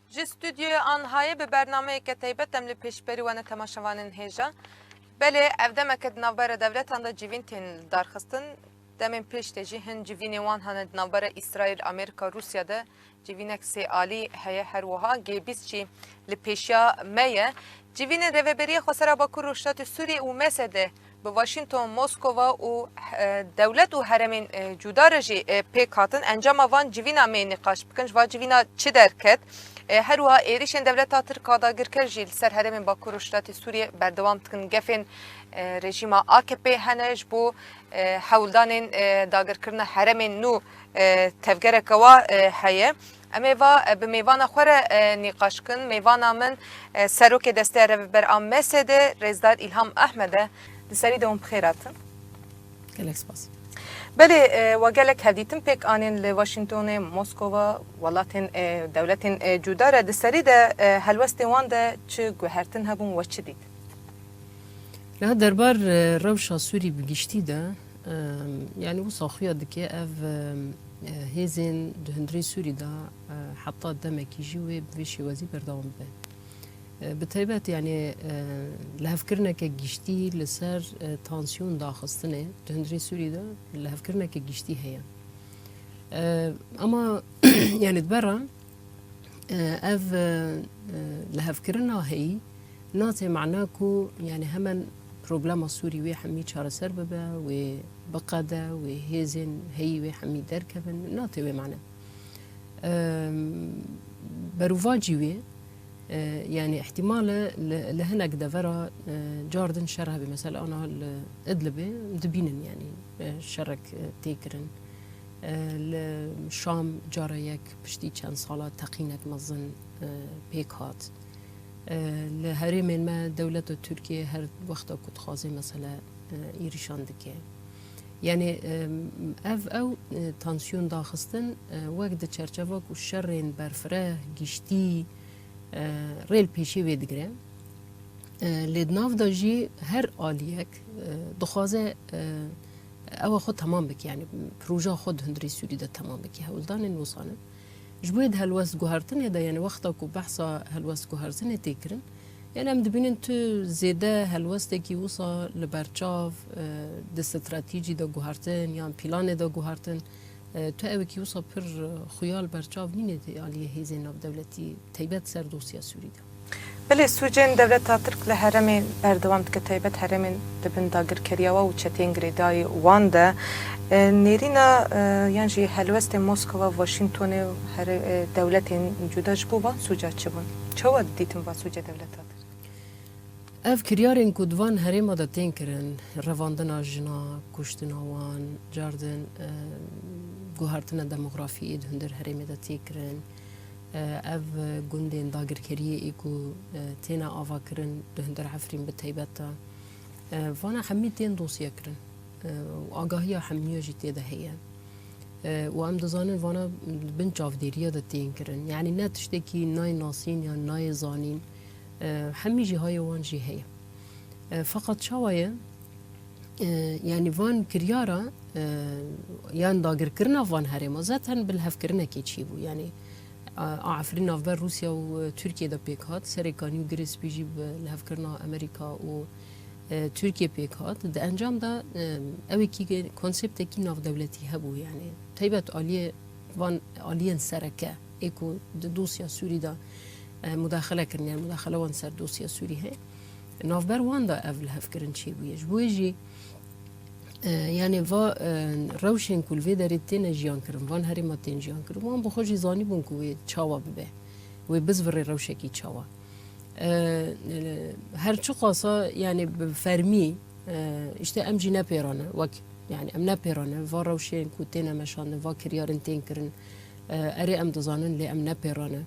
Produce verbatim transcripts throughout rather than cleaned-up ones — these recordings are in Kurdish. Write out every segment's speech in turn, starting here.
Ji stûdyoya Anhayê bi bernameyeke taybet em li pêşberî we ne temaşevanên hêja. Belê, ev demeke di navbera dewletan de civîn tên darxistin. Demên pêş de jî hin civînên wan hene di navbera Îsraîl, Amerîka, Rûsya de. Civînek sê alî heye, her wiha G bîst jî li pêşiya me ye. Civînên Rêveberiya Xwesera Bakur Rojhilatê Sûriyê û M S D bi Washington, Moskova û, e, dewlet û herêmên, e, cuda re jî, e, pêk hatin. Encama van civîna me nîqaş bikin. Ji va civîna çi derket? E, her wiha êrişên dewleta Tirk a dagirker jî li ser herêmên Bakur Rojhilatê Sûriyê berdewam dikin. Gefên, e, rejîma A K P hene ji bo, e, hewldanên, e, dagirkirina herêmên nû, e, tevgereke wa, e, heye. Em ê va, e, bi mêvana xwe re, e, nîqaş kin. Mêvana min, e, Serokê Desteya Rêveber a M S D, Rêzdar Îlham Ehmed e. Di serî de hûn bi xêr hatin. Gelek spas. Belê, e, we gelek hevdîtin pêk anîn li Washingtonê, Moskova, welatên, e, dewletên, e, cuda re. Di serî de, e, helwestên wan de çi guhertin hebûn, we çi dît? Niha derbar, e, rewşa Sûrî bi giştî de, e, yanî wisa xuya dike ev, e, e, hêzên di hundirê Sûrî de, e, heta demekî jî wê bi vê şêwezî berdewam bibe. E, bi taybet, yanî, e, lihevkirineke giştî li ser, e, tansiyon daxistinê di hundirê Sûrî de lihevkirineke giştî heye. E, ama, yanî, di ber re, e, ev, e, e, lihevkirina heyî nate mana ku, yanî, hemen problema Sûrî wê hemî çareser bibe, wê biqede, wê hêzên heyî wê hemî derkevin, nate wê mana. E, berovajî wê, e, yanî, îhtîmal e li, li hinek devera, e, car din şer hebe. Mesela, ana li Idlibê dibînin, yanî, e, şerek, e, tê kirin. E, li Şam cara yek piştî çend sala teqînek mezin, e, pêk hat. E, li herêmên me dewleta Tirkiye her wexta ku dixwaze mesele, e, êrîşan dike. Yanî, e, ev ew, e, tansiyon daxistin, e, wek di çerçeva ku şerên berfireh, giştî, e, rê li pêşê wê digire. E, lê di nav de jî her aliyek, e, dixwaze, e, ewa xwe temam bike, yanî proja xwe di hundirê Sûrî de temam bike. Hewldanên wisa ne. Ji bo yê di helwest guhertinê de, yanî wexta ku behsa helwest guhertinê tê kirin, yanî em dibînin tu zêde helwestekî wisa li berçav, e, di stratejî de guhertin yan planê de guhertin, e, tu ewekî wisa pir, e, xuya li berçav nîne di aliyê hêzên navdewletî, taybet ser dosya Sûrî de. Belê, sûcên dewleta Tirk li herêmê berdewam dike, taybet herêmên di bin dagirkeriya we û çeteyên girêdayî wan de. E, nêrîna, e, yan jî helwestên Moskova, Washingtonê û here-, e, dewletên cuda ji bo van sûca çi bûn? Çawa didîtin van sûcê dewleta Tirk? Ev kiryarên ku di van herêma de tên kirin, revandina jina, kuştina wan, cardin, e, guhertina demografiyê di hundir herêmê de tê kirin, e, ev gundên dagirkeriyê ê ku, e, têne avakirin di hundir Efrîn bi taybet de, e, vana hemî tên dosyekirin, e, û agahiya hemiya jî tê de heye. E, û em dizanin vana di bin çavdêriya de tên kirin. Yanî ne tiştekî nayê nasîn yan nayê zanîn, e, hemî jî hayê wan jî heye. E, feqet çawa ye? E, yanî van kiryara, e, yan dagirkirina van herêma zaten bi lihevkirinekê çêbû. Yanî, a, a Efrîn navber Rûsya û, e, Tirkiye de pêk hat. Serê kanî û Girê Spî jî bi lihevkirina Amerîka û, e, Tirkiye pêk hat. Di encam de, e, ewekî konseptekî navdewletî hebû, yanî taybet aliyê van aliyên sereke ê ku di dosya Sûrî de, e, mudaxele kirin, yanî mudaxele wan ser dosya Sûrî heye. Navber wan de ev lihevkirin çêbûye. Ji bo wê jî, e, yanî va, e, rewşên ku li vê derê têne jiyan kirin, van herêma tên jiyan kirin, wan bi xwe jî zanîbûn ku wê çawa bibe, wê bizvirê rewşekî çawa. E, e, her çiqasa, yanî bi fermî, e, îşte em jî ne pêran e, wek, yanî em ne pêran e, va rewşên ku têne meşandin, va kiryarên tên kirin, e, erê em dizanin, lê em ne pêran e.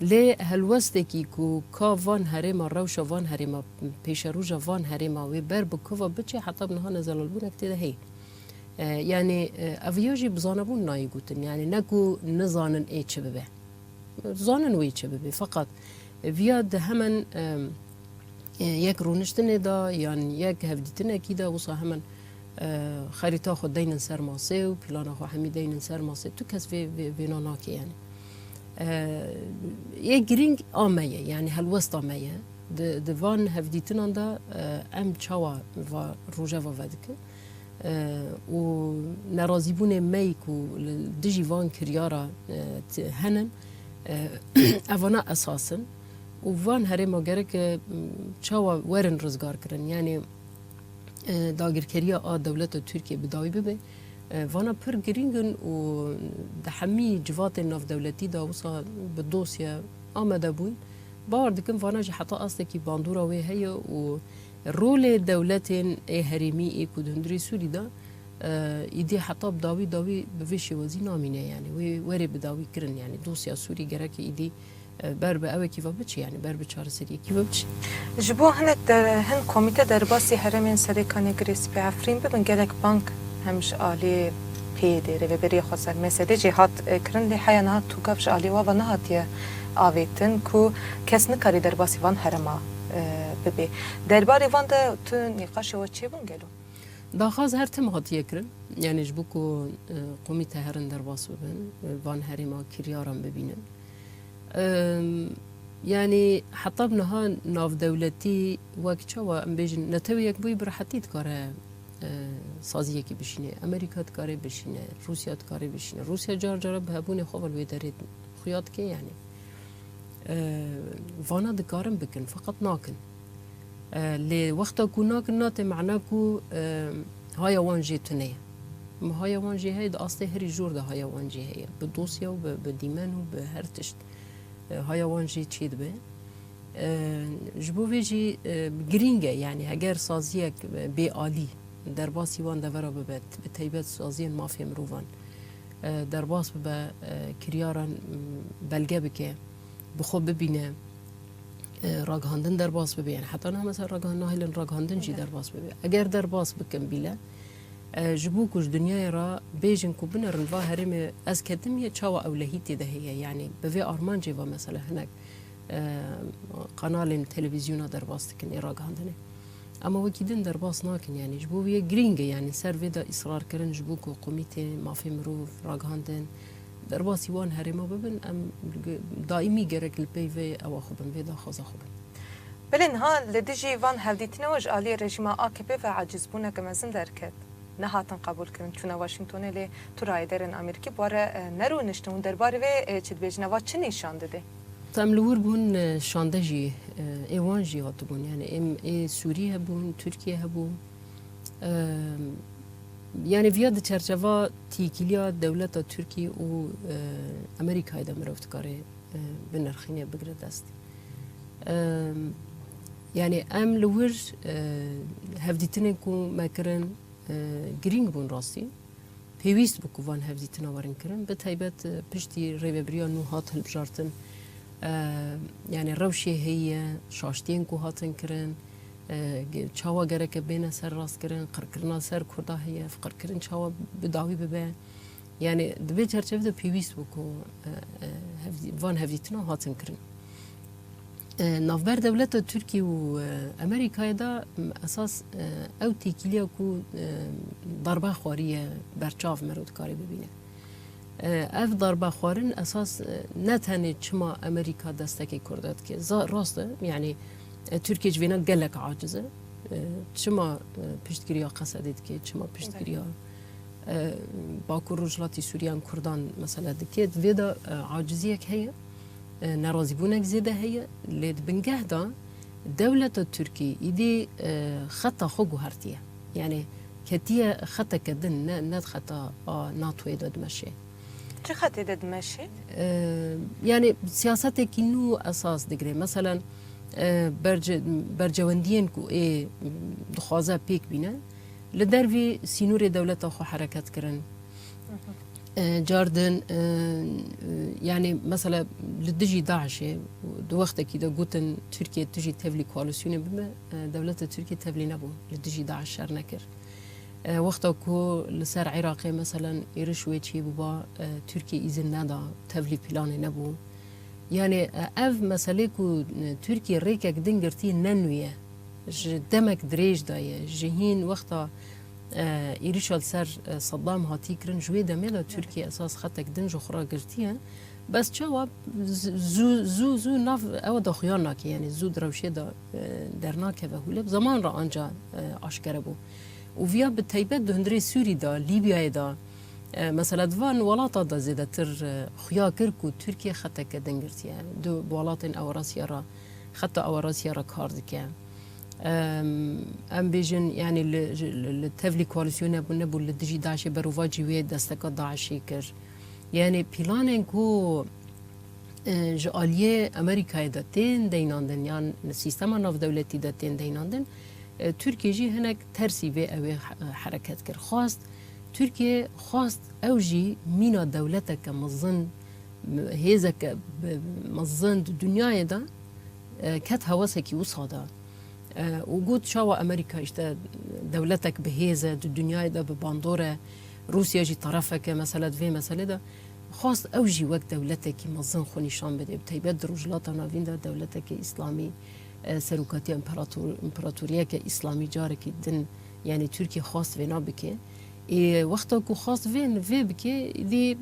Lê helwestekî ku ka van herêma, rewşa van herêma, pêşeroja van herêma wê ber bi kuva biçe, heta bi niha ne zelalbûnek tê de heye. E, yanî, e, ev ya jî bi zanebûn nayê gotin. Yanî ne ku nizanin ê çi bibe. Zanin wê çi bibe. Feqet viya di hemen, e, e, yek rûniştinê de yan yek hevdîtinekî de wisa hemen, e, xerîta xwe deynin ser masê û plana xwe hemî deynin ser masê. Tu kes vê, vê, vêna nake yanî. E, yê girîng a me ye, yanî helwesta me ye. Di, di van hevdîtinan de, e, em çawa va rojeva vedikin? E, û nerazîbûnê me yî ku li dijî van kiryara, e, ti-, henin, e, evana esas in. Û van herêma gerek, e, çawa werin rizgar kirin? Yanî, e, dagirkeriya a dewleta Tirkiyê bi dawî bibe. E, vana pir girîng in û di hemî civatên navdewletî de wisa bi dosye amade bûn. Bawer dikim vana jî heta astekî bandora wê heye û rolê dewletên ê herêmî ê ku di hundirê Sûrî de, e, îdî heta bi dawî dawî bi vê şêwazî namîne, yanî wê werê bi dawî kirin, yanî dosya Sûrî gerek îdî e, ber bi ewekî ve biçe, yanî ber bi çareseriyekî ve biçe. Ji bo hinek de, hin komîte derbasî herêmên Serêkanê, Girê Spî, Efrîn bibin, gelek bang hem ji alî P Y D'ê, Rêveberiya Xweser, M S D jê hat, e, kirin, lê heya niha tu gav ji alî wa ve nehatiye avêtin ku kes nikarî derbasî van herêma, e, bibe. Derbarê van de tu nîqaşê we çêbûn gelo? Daxwaz her tim hatiye kirin. Yanî ji bo ku, e, komîte herin derbas bibin, e, van herêma kiryaran bibînin. Em, yanî heta bi niha navdewletî wek çawa em bêjin, Netewê Yekbûyî bi rehetî dikare, e, saziyekî bişîne. Amerîka dikare bişîne, Rûsya dikare bişîne. Rûsya car cara bi hebûnê xwe ve li wê derê xuya dike, yanî. E, vana dikarin bikin, feqet nakin. E, lê wexta ku nakin, nate mena ku, e, haya wan jê tune ye. Ma haya wan jê heye, di astê herî jor de haya wan jê heye. Bi dosya û bi, bi dîmen û bi her tişt, e, haya wan jê çêdibe. E, ji bo vê jî, e, girîng e, yanî heger saziyek, e, bê alî derbasî wan devera bibe, bi teybet saziyên mafê mirovan, e, derbas bibe, e, kiryaran, m, belge bike, bi xwe bibîne, e, ragihandin derbas bibe. Yanî heta niha mesela ragihan-, nahêlin ragihandin jî derbas bibe. Eger derbas bikin bîle, e, ji bo ku ji dinyayê re bêjin ku binerin va herêmê ez ketim yê, çawa ewlehî tê de heye. Yanî bi vê armancê ve mesela hinek, e, kanalên televîzyona derbas dikin ê ragihandinê. Ama wekî din derbas nakin, yanî ji bo wê girîng e, yanî ser vê de îsrar kirin ji bo ku Komîtê Mafê Mirov, Ragihandin, derbasî wan herêma bibin, em daîmî gerek li pey vê ewa xwe bin, vê daxwaza xwe bin. Belê niha li dijî van hevdîtina we ji aliyê rejîma A K P ve acizbûneke mezin derket. Nehatin qebûlkirin, çûne Washingtonê, lê tu rayedarên Amerîkî bi we re, e, nerûniştin. Hûn derbarê vê, e, çi dibêjin? Eva çi nîşan dide? Em li wir bûn, e, şande jî, e, ê wan jî hatibûn. Yanî êm ê Sûrî hebûn, Tirkiye hebû. E, yanî viya di çerçeva têkiliya dewleta Tirkî û, e, Amerîkayê de mirov dikare, e, binirxîne, bigire dest. E, yanî em li wir, e, hevdîtinên ku me kirin, e, girîng bûn rastî. Pêwîst bû ku van hevdîtina werin kirin. Bi taybet, e, piştî rêvebiriya nû hat hilbijartin, e, yanî rewşê heye, şaştiyên ku hatin kirin, e, ge-, çawa gereke bêne ser rastkirin, qirkirina ser Kurda heye, qirkirin çawa bi dawî bibe. Yanî di vê çerçevê de pêwîst bû ku, e, e, hevdî-, van hevdîtina hatin kirin. E, navber dewleta Tirkî û, e, Amerîkayê de, m, esas, e, ew têkiliya ku, e, darbe xwariye berçav mero dikarê bibîne. E, ev darbe xwarin esas, e, ne tenê çima Amerîka destekê Kurda dike. Za-, rast e, yanî, e, Tirkiye ji vêna gelek aciz e. E, çima, e, piştgiriya Qesedê dike, çima piştgiriya, e, Bakur Rojhilatî Sûriyan Kurdan mesela dike? Di vê de, e, aciziyek heye. E, nerazîbûnek zêde heye, lê di bingeh de dewleta Tirkî îdî, e, xeta xwe guhertiye. Yanî ketiye xeteke din, ne, ne di xeta a NATOyê de dimeşe. Çi xetê de dimeşe? E, yanî siyasetekî nû esas digire. Meselen, e, berce-, bercewendiyên ku ê dixwaze pêk bîne, li dervî sînorê dewleta xwe hereket kirin. E, car din, e, e, yanî mesela li dijî DAIŞê di wextekî de gotin Tirkiye tu jî tevlî koalîsyonê bibe, e, dewleta Tirkiye tevlî nebû, li dijî DAIŞ şer nekir. E, wexta ku li ser Iraqê meselen êriş wê çêbûba, e, Tirkiye îzin neda, tevlî planê nebû. Yanî, e, ev meselê ku, e, Tirkiye rêkek din girtiye ne nû ye. Ji demek dirêj de ye. Ji hîn wexta, e, êrişa li ser, e, Saddam hatî kirin, ji wê demê de Tirkiye esas xetek din ji xwe re girtiye. Bes çawa z-, zû, zû, zû nav ew de xuya nake, yani zû di rewşê de, e, dernakeve hûle, bi zeman re anca, e, aşkere bû. Û viya bi teybet di hundirê Sûrî de, Lîbyayê de, e, mesela di van welata de zêdetir, e, xuya kir ku Tirkiye xeteke din girtiye. Di welatên Ewrasya re, xeta Ewrasya re kar dike. Em, em bêjin, yani li, li, li tevlî koalîsyonê bû, nebû li dijî DAIŞê, berovajî wê desteka DAIŞê kir. Yani planên ku, e, ji aliyê Amerîkayê de tên deynandin, yan li sîstema navdewletî de tên deynandin, e, Tirkiye jî hinek tersî vê ew ê he-, hereket kir. Xwest, Tirkiye xwest ew jî mîna dewleteke mezin, hêzeke bi-, mezin di dinyayê de, e, ket hewesekî wisa de. E, û got, çawa Amerîka îşte dewletek bi hêz e, di dinyayê de bi bandor e, Rûsya jî terefek e, mesela di vê meselê de xwest ew jî wek dewletekî mezin xwe nîşan bide. Bi teybet di Rojhilata Navîn de dewletekî îslamî, e, serokatiya împerator-, împeratoriyeke îslamî carekî din, yani Tirkiye xwest vêna bike. Ê, wexta ku xwest vê, vê bike, îdî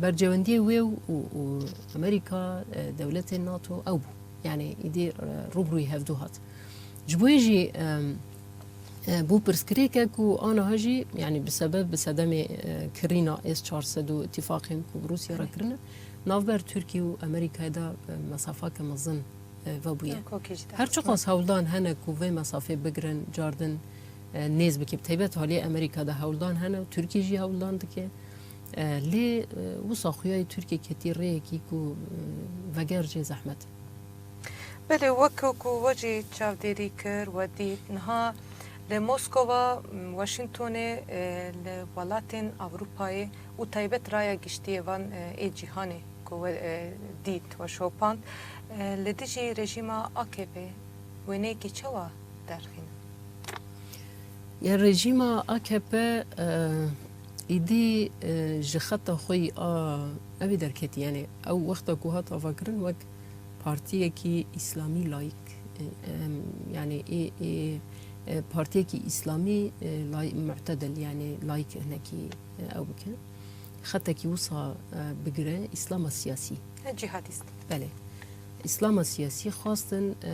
bercewendiyê wê û, û, û Amerîka, e, dewletên NATO ew bû. Yani îdî, e, rûbirûyî hevdû hat. Ji bo yê jî, em, e, bû pirsgirêke ku aniha jî, yani bi sebeb, bi sedemê, e, kirîna S çar sed û îtîfaqên ku bi Rûsya re kirine, navber Tirkiye û Amerîkayê de, e, mesafake mezin, e, vebûye. Her çiqas hewldan hene ku vê mesafê bigirin, cardin, e, nêz bike. Bi taybet haliyê Amerîka de hewldan hene û Tirkiye jî hewldan dike. E, lê, e, wisa xuyayê Tirkiye ketî rêyekî ku, e, veger jê zehmet. Belê, wek ku we jî çavdêrî kir, we dît, niha li Moskova, m, Washingtonê, e, li welatên Ewropayê û taybet raya giştî yê van, e, ê cîhanê ku we, e, dît, we şopand, e, li dijî rejîma A K P wêneyekî çawa derxîne? Ya rejîma A K P, e, îdî, e, ji xeta xwe yî a, ew ê derketî, yani ew wexta ku hat avakirin wek partiyekî îslamî layîk, e, em, yani ê, ê, e, partiyekî îslamî, e, lay-, mu'tedil, yani layîk hinekî, e, ew bike. Xetekî wisa, e, bigire, îslama siyasî. He, cîhadîst. Belê. Îslama siyasî xwestin, e,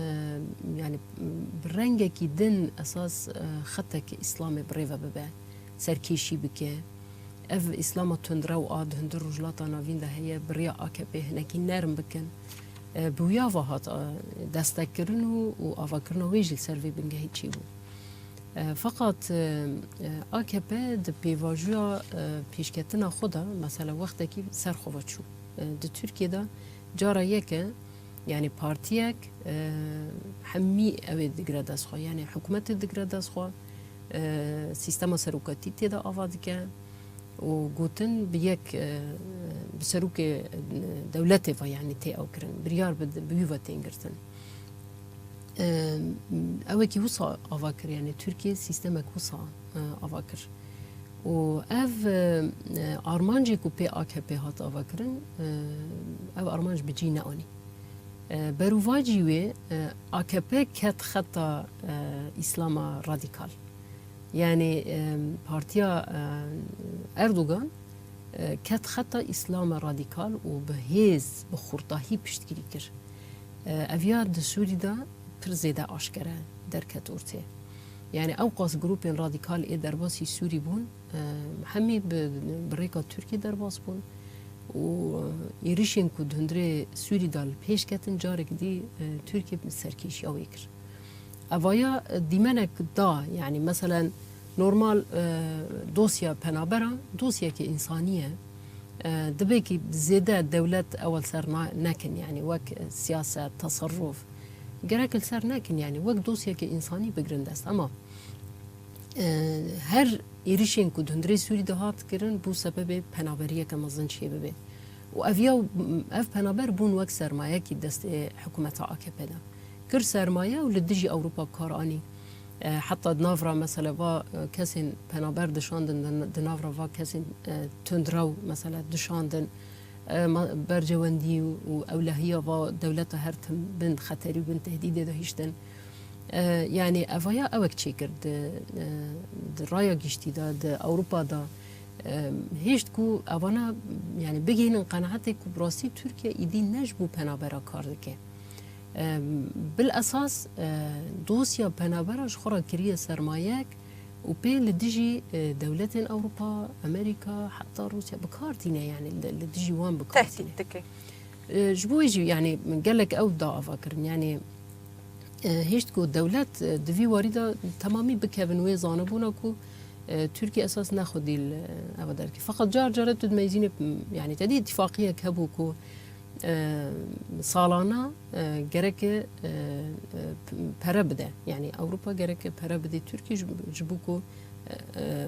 yani, bi rengekî din esas, e, xetek îslamê bi rê ve bibe, serkêşî bike. Ev îslama tundrew a di hundir Rojhilata Navîn de heye, bi rêya A K P hinekî nerm bikin. E, bi wiya ve hat, e, destekkirin û, û avakirina wê jî li ser vê bingehî çêbû. E, feqat, e, e, A K P di pêvajoya, e, pêşketina xwe de, mesela wextekî ser xwe ve çû. E, di Tirkiye de cara yek e, yani partiyek, e, hemî ew ê digire dest xwe, yani hikûmetê digire dest xwe, e, sîstema serokatî tê de ava dike û gotin bi yek, e, bi serokê, e, dewletê ve, yani tê ew kirin, biryar bi, bi wî ve tên girtin. E, ewekî wisa ava kir, yani Tirkiye sîstemek wisa, e, ava kir. Û ev, e, armancê ku pê A K P hat avakirin, e, ev armanc bi cî neanî. E, berovajî wê, e, A K P ket xeta, e, Îslama radîkal. Yani, e, partiya, e, Erdogan, e, ket xeta Îslama radîkal û bi hêz, bi xurtahî piştgirî kir. E, ev ya di Sûrî de pir zêde aşkere derket ortê. Yani ewqas grûpên radîkal ê derbasî Sûrî bûn, e, hemî bi, bi rêka Tirkiyê derbas bûn û, e, êrişên ku di hundirê Sûrî de li pêş ketin, carek dî, e, Tirkiye serkêşiya wê kir. Evaya, e, dîmenek da, yani meselen normal, e, dosya penabera dosyeke însanî ye. E, dibê ki zêde dewlet ew li ser na-, nekin, yani wek, e, siyaset, teserruf. Gerek li ser nekin, yani wek dosyeke însanî bigrin dest. Ama, e, her êrişên ku di hundirê Sûrî de hat kirin, bû sebebê penaberiyeke mezin çêbibe. Û ev ya, ev penaber bûn wek sermayekî destê hikûmeta A K P de. Kir sermaye û li dijî Ewropa bi kar anî. E, heta di nav re, mesela, va, e, kesên penaber dişandin, di, di nav re va kesên, e, tundrew, mesela, dişandin. E, ma-, bercewendî û, û ewlehiya va dewleta her tim bin xeterî û bin tehdîdê de hiştin. E, yani, evaya ewek çêkir di, e, di raya giştî de, di Ewropa de, Em, hêşt ku evana, yani, bigihînin qenaetê ku bi rastî Tirkiye îdî ne ji bo penabera kar dike. Em, bil esas, e, dosya penabera ji xwe re kiriye sermayek û pê li dijî, e, dewletên Ewropa, Amerîka, heta Rûsya bi kar tîne, yani, li, li dijî wan bi kar tîne. Tehdît dike. E, ji bo wê jî, yani, gelek ew da ava kirin, yani, e, hêşt ku dewlet, e, di vî warî de temamî bikevin wê zanibûna ku, e, Tirkiye esas ne xwedî li, e, eva derkê. Feqet car care tu dimeyzînê, m, yani, tedî îtîfaqiyek hebû ku, e, salana, e, gereke, e, e, p-, pere bide. Yani, Ewropa gereke pere bide Tirkiye ji, ji bo ku, e, e,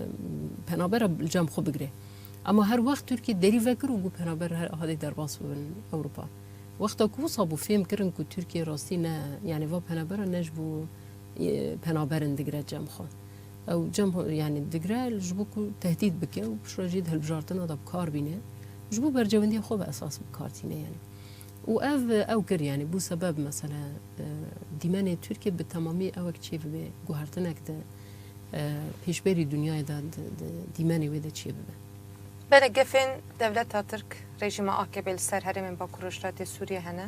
penabera li cem xwe bigire. Ama her wext Tirkiye derî vekir û got penaber her hadê derbas bibin Ewropa. Wexta ku wisa bû fêm kirin ku Tirkiye rastî ne, yani va penabera ne ji bo, e, penaberin digire cem xwe. Ew cem xwe, yani digire ji bo ku tehdît bike û piştre jî di hilbijartina de bi kar bîne. Ji bo berjewendiya xwe bi esas bi kar tîne yani. Û ev, ew kir yani bû sebeb mesela, e, dîmenê Tirkiye bi temamî ewek çê bibe, guhertinek de, e, pêşberî dinyayê de di, di dîmenê wê de çê bibe. Belê gefên dewleta Tirk, rejîma A K P li ser herêmên Bakur Rojhilatê Sûriyê hene.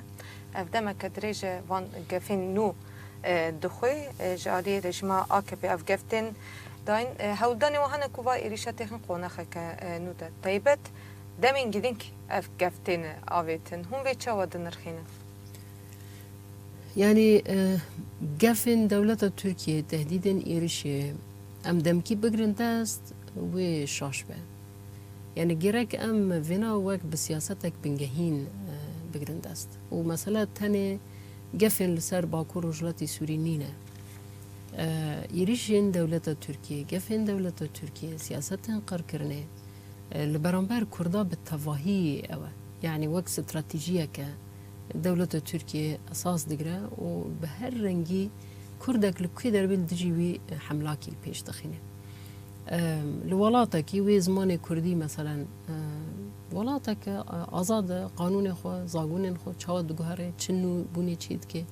Ev demeke dirêj e van gefên nû, e, dixwê, e, ji alî rejîma A K P ev gef tên dayîn. E, hewldanê wan hene ku va êrîşa têxin qonexeke, e, nû de. Taybet demên girîng ev gef têne avêtin. Hûn vê çawa dinirxînin? Yani, e, gefên dewleta Tirkiye, tehdîdên êrişê, em demkî bigirin dest, wê şaş be. Yani, gerek em vêna wek bi siyasetek bingehîn, e, bigirin dest. Û mesela tenê gefên li ser Bakur Rojhilatê Sûrî nîne. E, êrişên dewleta Tirkiye, gefên dewleta Tirkiye, siyasetên qirkirinê, e, li beramber Kurda bi tevahî ew e. Yani wek stratejiyeke dewleta Tirkiye esas digire û bi her rengî Kurdek li ku derbê li dijî wî, e, hemlakî li pêş dixîne. E, li welatekî wê zimanê Kurdî, meselen, e, welateke, e, azad e, qanûnê xwe, zagonên xwe çawa diguhere, çi nû bûnê çê dike,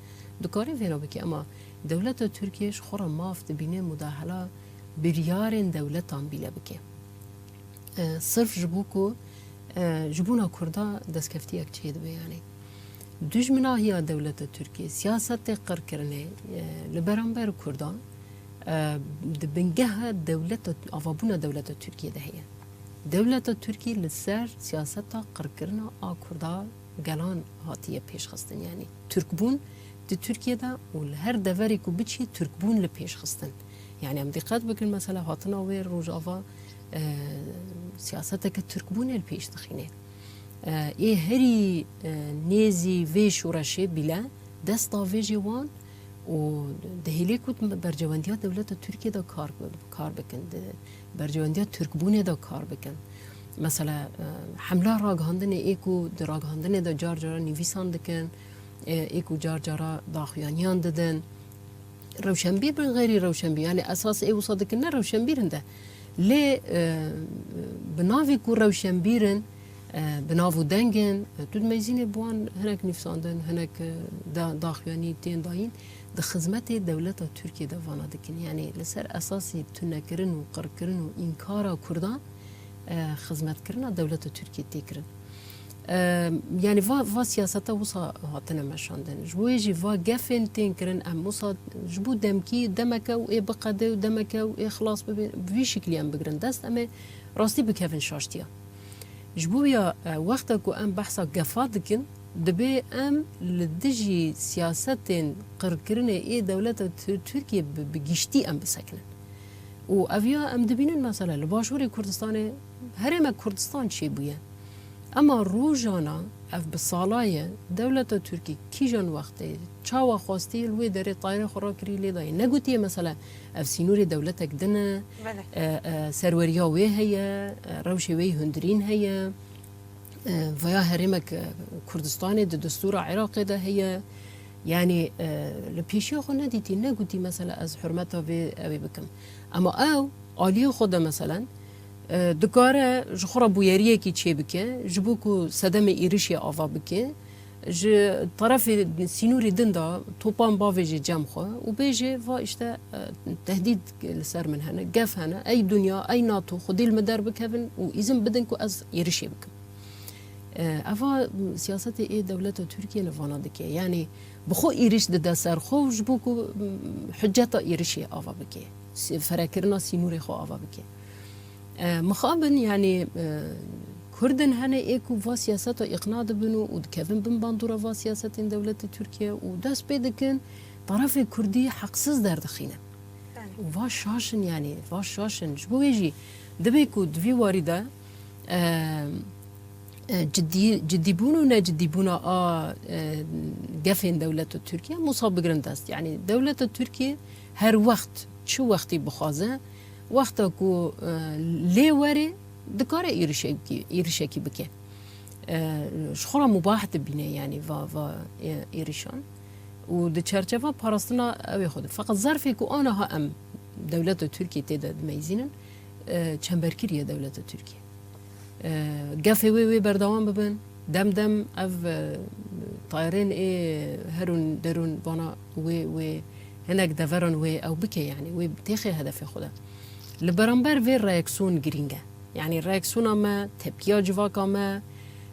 dikare vêna bike, ema dewleta Tirkiye ji xwe re maf dibîne mudahela biryarên dewletan bîle bike. E, sirf ji bo ku, e, ji bona Kurda destkeftiyek çêdibe, yanî. Dijminahiya dewleta Tirkiyê, siyasetê qirkirinê, e, li beramber Kurdan, e, di bingeha dewleta, avabûna dewleta Tirkiyê de heye. Dewleta Tirkiyê li ser siyaseta qirkirina a Kurda gelan hatiye pêşxistin. Yanî Tirkbûn di Tirkiye de û li her deverê ku biçî Tirkbûn li pêş xistin. Yanî em dîqet bikin, mesela hatina wê Rojava, e, siyaseteke Tirkbûnê li pêş dixîne. E, ê herî, e, nêzî vê şoreşê bîle dest davêjê wan û dihêlê ku berjewendiya dewleta Tirkiye de kar, kar bikin, di berjewendiya Tirkbûnê de kar bikin. Mesela, e, hemla ragihandinê ê ku di ragihandinê de car cara nivîsan dikin, e, ê ku car cara daxuyaniyan didin. Rewşenbîr bin, xeyrî rewşenbîr. Yani esas ê wisa dikin ne rewşenbîr in de. Lê, e, bi navê ku rewşenbîr in, e, bi nav û deng in, e, tu dimeyzînê bi wan hinek nivîsandin, hinek, e, da-, daxuyanî tên dayîn, di xizmetê dewleta Tirkiyê de vana dikin. Yani li ser esasî tunekirin û qirkirin û înkara Kurdan, e, xizmetkirina dewleta Tirkiyê tê kirin. E, yanî va, va siyaseta wisa hatine meşandin. Ji bo wê jî va gefên tên kirin, em wisa ji bo demkî, demeke û ê biqede û demeke û ê xilas bibe, vî şiklî em bigirin dest, em ê rastî bikevin şaştiya. Ji bo ya, e, wexta ku em behsa gefa dikin, dibê em li dijî siyasetên qirkirinê ê dewleta Tir-, Tirkiyê bi, bi giştî em bisekinin. Û ev ya em dibînin, mesela li Başûrê Kurdistanê herêmek Kurdistan çêbûye. Ema rojana ev bi sala ye, dewleta Tirkî kîjan wextê, çawa xwestî li wê derê tayirê xwe rakirî lê dayê. Negotiye mesela ev sînorê dewletek din e, Belê. e, e, serweriya wê heye, e, rewşê wê yî hundirîn heye, e, veya herêmek, e, Kurdistanê di destûra Iraqê de heye. Yanî, e, li pêşiya xwe nedîtî, negotî mesela ez hurmeta vê ewê bikim. Ema ew aliyê xwe de meselen, e, dikare ji xwe re bûyeriyekî çêbike, ji bo ku sedemê êrişê ava bike, Ji tarafê sînorê din de topan bavêje cem xwe û bêje, va işte, e, tehdîd li ser min hene, gef hene, ey dinya, ey NATO, xwedî li min derbikevin û îzin bidin ku ez êrişê bikim. E, eva siyasetê ê dewleta Tirkiye li vana dike. Yanî bi xwe êriş dide ser xwe û ji bo ku, m, hiceta êrişê ava bike. Si-, ferekirina sînorê xwe ava bike. E, mixabin, yanî, e, Kurd in hene ê ku va siyaseta îqna dibin û, û dikevin bin bandora va siyasetên dewletê Tirkiye û dest pê dikin, tarafê Kurdî heqsiz derdixîne. Belê. Û va şaş in, yanî, va şaş in. Ji bo wê jî dibe ku di vî warî de, e, e, cidî, cidîbûn û necidîbûna a, e, gefên dewleta Tirkiye, musa bigrin dest. Yanî dewleta Tirkiye her wext, çi wextî bixwaze, wexta ku, e, lê were, dikare êrişekî, êrişekî bike. E, ji xwe re mubah dibîne, yanî va, va, e, êrişan. Û di çerçeva parastina ew ê xwe de. Feqet zerfê ku aniha em dewleta Tirkiye tê de dimeyzînin, e, çemberkirî ye dewleta Tirkiye. E, gefê wê wê berdewam bibin. Dem dem ev, e, tayarên ê herûn derûn vana wê, wê hinek deveran wê ew bike, yanî wê têxê hedefê xwe de. Li beramber vê reaksiyon girîng e. Yanî reaksiyona me, tepkiya civaka me,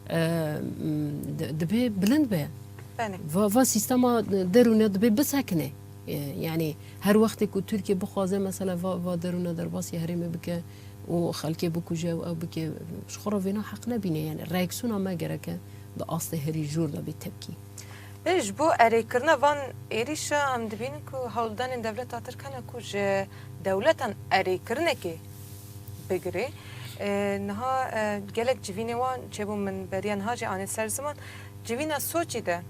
e, m, di-, dibê bilind be. Belê. Va, va sîstema derûne dibê bisekine. E, yanî her wextê ku Tirkiye bixwaze mesela va, va derûne derbasî herêmê bike û xelkê bikuje û ew bike, ji xwe re vêna heq nebîne. Yanî reaksiyona me gereke di astê herî jor de bê tepkî. Lê ji bo erêkirina van êrîşa em dibînin ku hewldanên dewleta Tirk hene ku ji dewletan erêkirinekê bigirê. E, niha, e, gelek civînê wan çêbûn, min beriya niha jî anî ser ziman. Civîna Soçî de,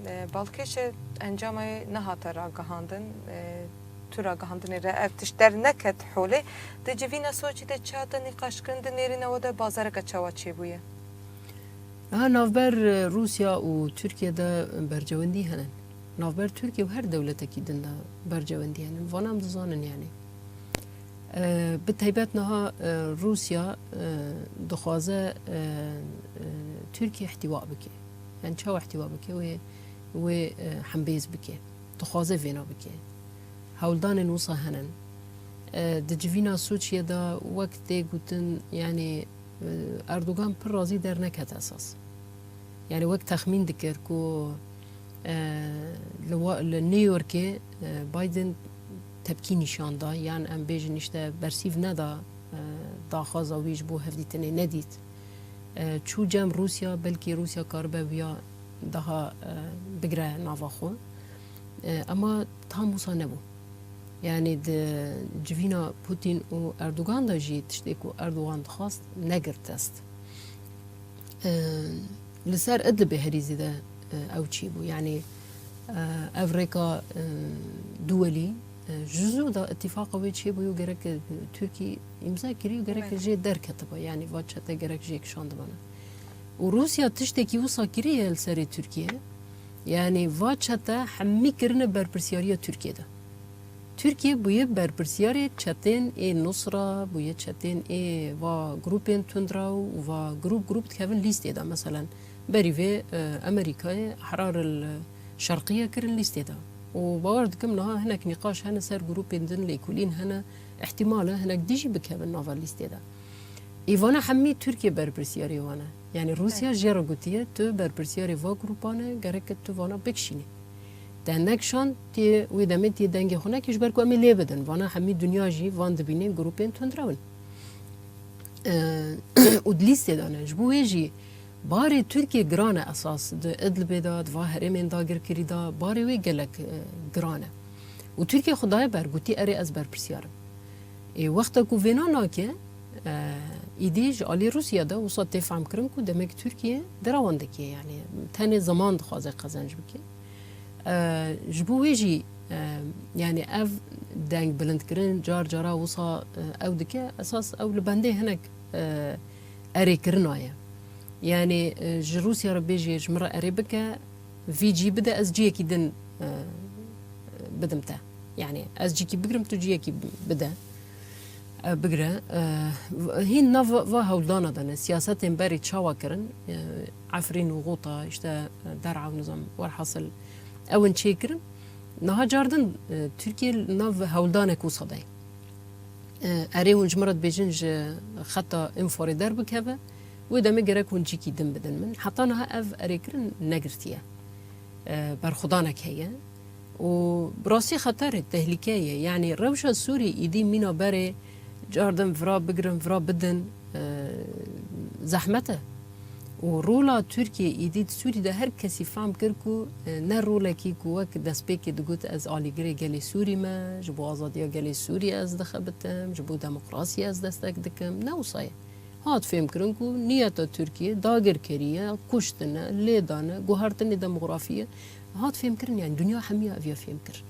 e, balkêş e, encama wê nehate ragihandin. E, tu ragihandinê re ev tişt derneket holê. Di civîna Soçî de çi hate nîqaşkirin, di nêrîna we de bazareke çawa çêbûye? Niha navber, e, Rûsya û Tirkiye de bercewendî hene. Navber Tirkiye û her dewletekî din de bercewendî hene. Vana em dizanin, yanî. E, bi taybet niha, e, Rûsya, e, dixwaze, e, e, Tirkiye îhtîwa bike. Yanî çawa îhtîwa bike? Wê, wê, e, hembêz bike. Dixwaze vêna bike. Hewldanên wisa hene. E, di civîna Soçiyê de wek tê gotin, yanî, e, Erdogan pir razî derneket esas. Yanî wek texmîn dikir ku, e, li wa-, li New Yorkê, e, Biden tepkî nîşan da, yan em bêjin işte bersîv neda, e, daxwaza wî ji bo hevdîtinê nedît. E, çû cem Rûsya, belkî Rûsya karibe wiya daha, e, bigre nava xwe. E, ema tam wisa nebû. Yanî di civîna Putin û Erdogan de jî tiştê ku Erdogan dixwast negir dest. E, li ser Idlibê herî zêde, e, ew çêbû. Yanî, e, ev rêka, e, duwelî, e, ji zû de îtîfaqa wê çêbû û gerek, e, Tirkî îmza kirî û gerek Evet. jê derketiba. Yanî va çete gerek jê kişandibana. Û Rûsya tiştekî wisa kiriye li serê Tirkiye. Yanî va çete hemî kirine berpirsiyariya Tirkiye de. Tirkiye bûye berpirsiyarê çetên ê Nusra, bûye çetên ê va grûpên tundrew û va grûp grûp dikevin lîstê de. Meselen, berî vê, e, Amerîkayê Ehrar el Şerqiye kirin lîstê de. Û bawer dikim niha hinek nîqaş hene ser grûpên din, lêkolîn hene, îhtîmal e hinek dî jî bikevin nava lîstê de. Ê vana hemî Tirkiye berpirsiyarê wan e. Yanî Rûsya Evet. jê re gotiye, tu berpirsiyarê va grûpan e, gerek e tu vana bikişînî. Te nekişand, tê wê demê tê dengê xwe nekî, ji ber ku em ê lê bidin. Vana hemî dinya jî van dibîne grûpên tundrew in. E, û di lîstê de ne. Ji bo wê jî barê Tirkiye giran e esas. Di Idlibê de, di va herêmên dagirkirî de, barê wê gelek, e, giran e. Û Tirkiye xwe daye ber, gotî, erê, ez berpirsiyar im. Ê, wexta ku vêna nake, e, îdî ji alî Rûsya de wisa tê fehmkirin ku demek Tirkiye derewan dike, yanî tenê zeman dixwaze qezenc bike. E, ji bo wê jî, e, yanî ev deng bilindkirin car cara wisa, e, ew dike, esas ew li bendê hinek, e, erêkirina ye. Yanî, e, ji Rûsya re bêjê ji min re erê bike, vî cî bide, ez ciyekî din, e, bidim te. Yanî ez cîkî bigirim, tu ciyekî bi-, bide. E, bigire, e, v-, hîn nav va hewldana de ne, siyasetên berê çawa kirin, e, Efrîn û Xûta, işte, e, Der'a û nizam, werhasil, ew in çêkirin. Niha cardin, e, Tirkiye li nav hewldanek wisa de ye. E, erê hûn ji min re dibêjin ji xeta Înforê derbikeve, wê demê gerek hûn cîkî din bidin min. Heta niha ev erêkirin negirtiye. E, berxwedanek heye. Û bi rastî xeter e, tehlîke ye. Yanî rewşa Sûrî îdî mîna berê cardin vira bigirin, vira bidin, e, zehmet e. Û rola Tirkiyê îdî di Sûrî de her kesî fehm kir ku, e, ne rolekî ku wek destpêkê digot, ez alîgirê gelê Sûrî me, ji bo azadiya gelê Sûrî ez dixebitim, ji bo demokrasiyê ez destek dikim. Ne wisa ye. Hat fêmkirin ku niyeta Tirkiyê dagirkerî ye, kuştin e, lêdan e, guhertinê demografî ye. Hat fêmkirin, yanî dinya hemiya ev ya fêm kir.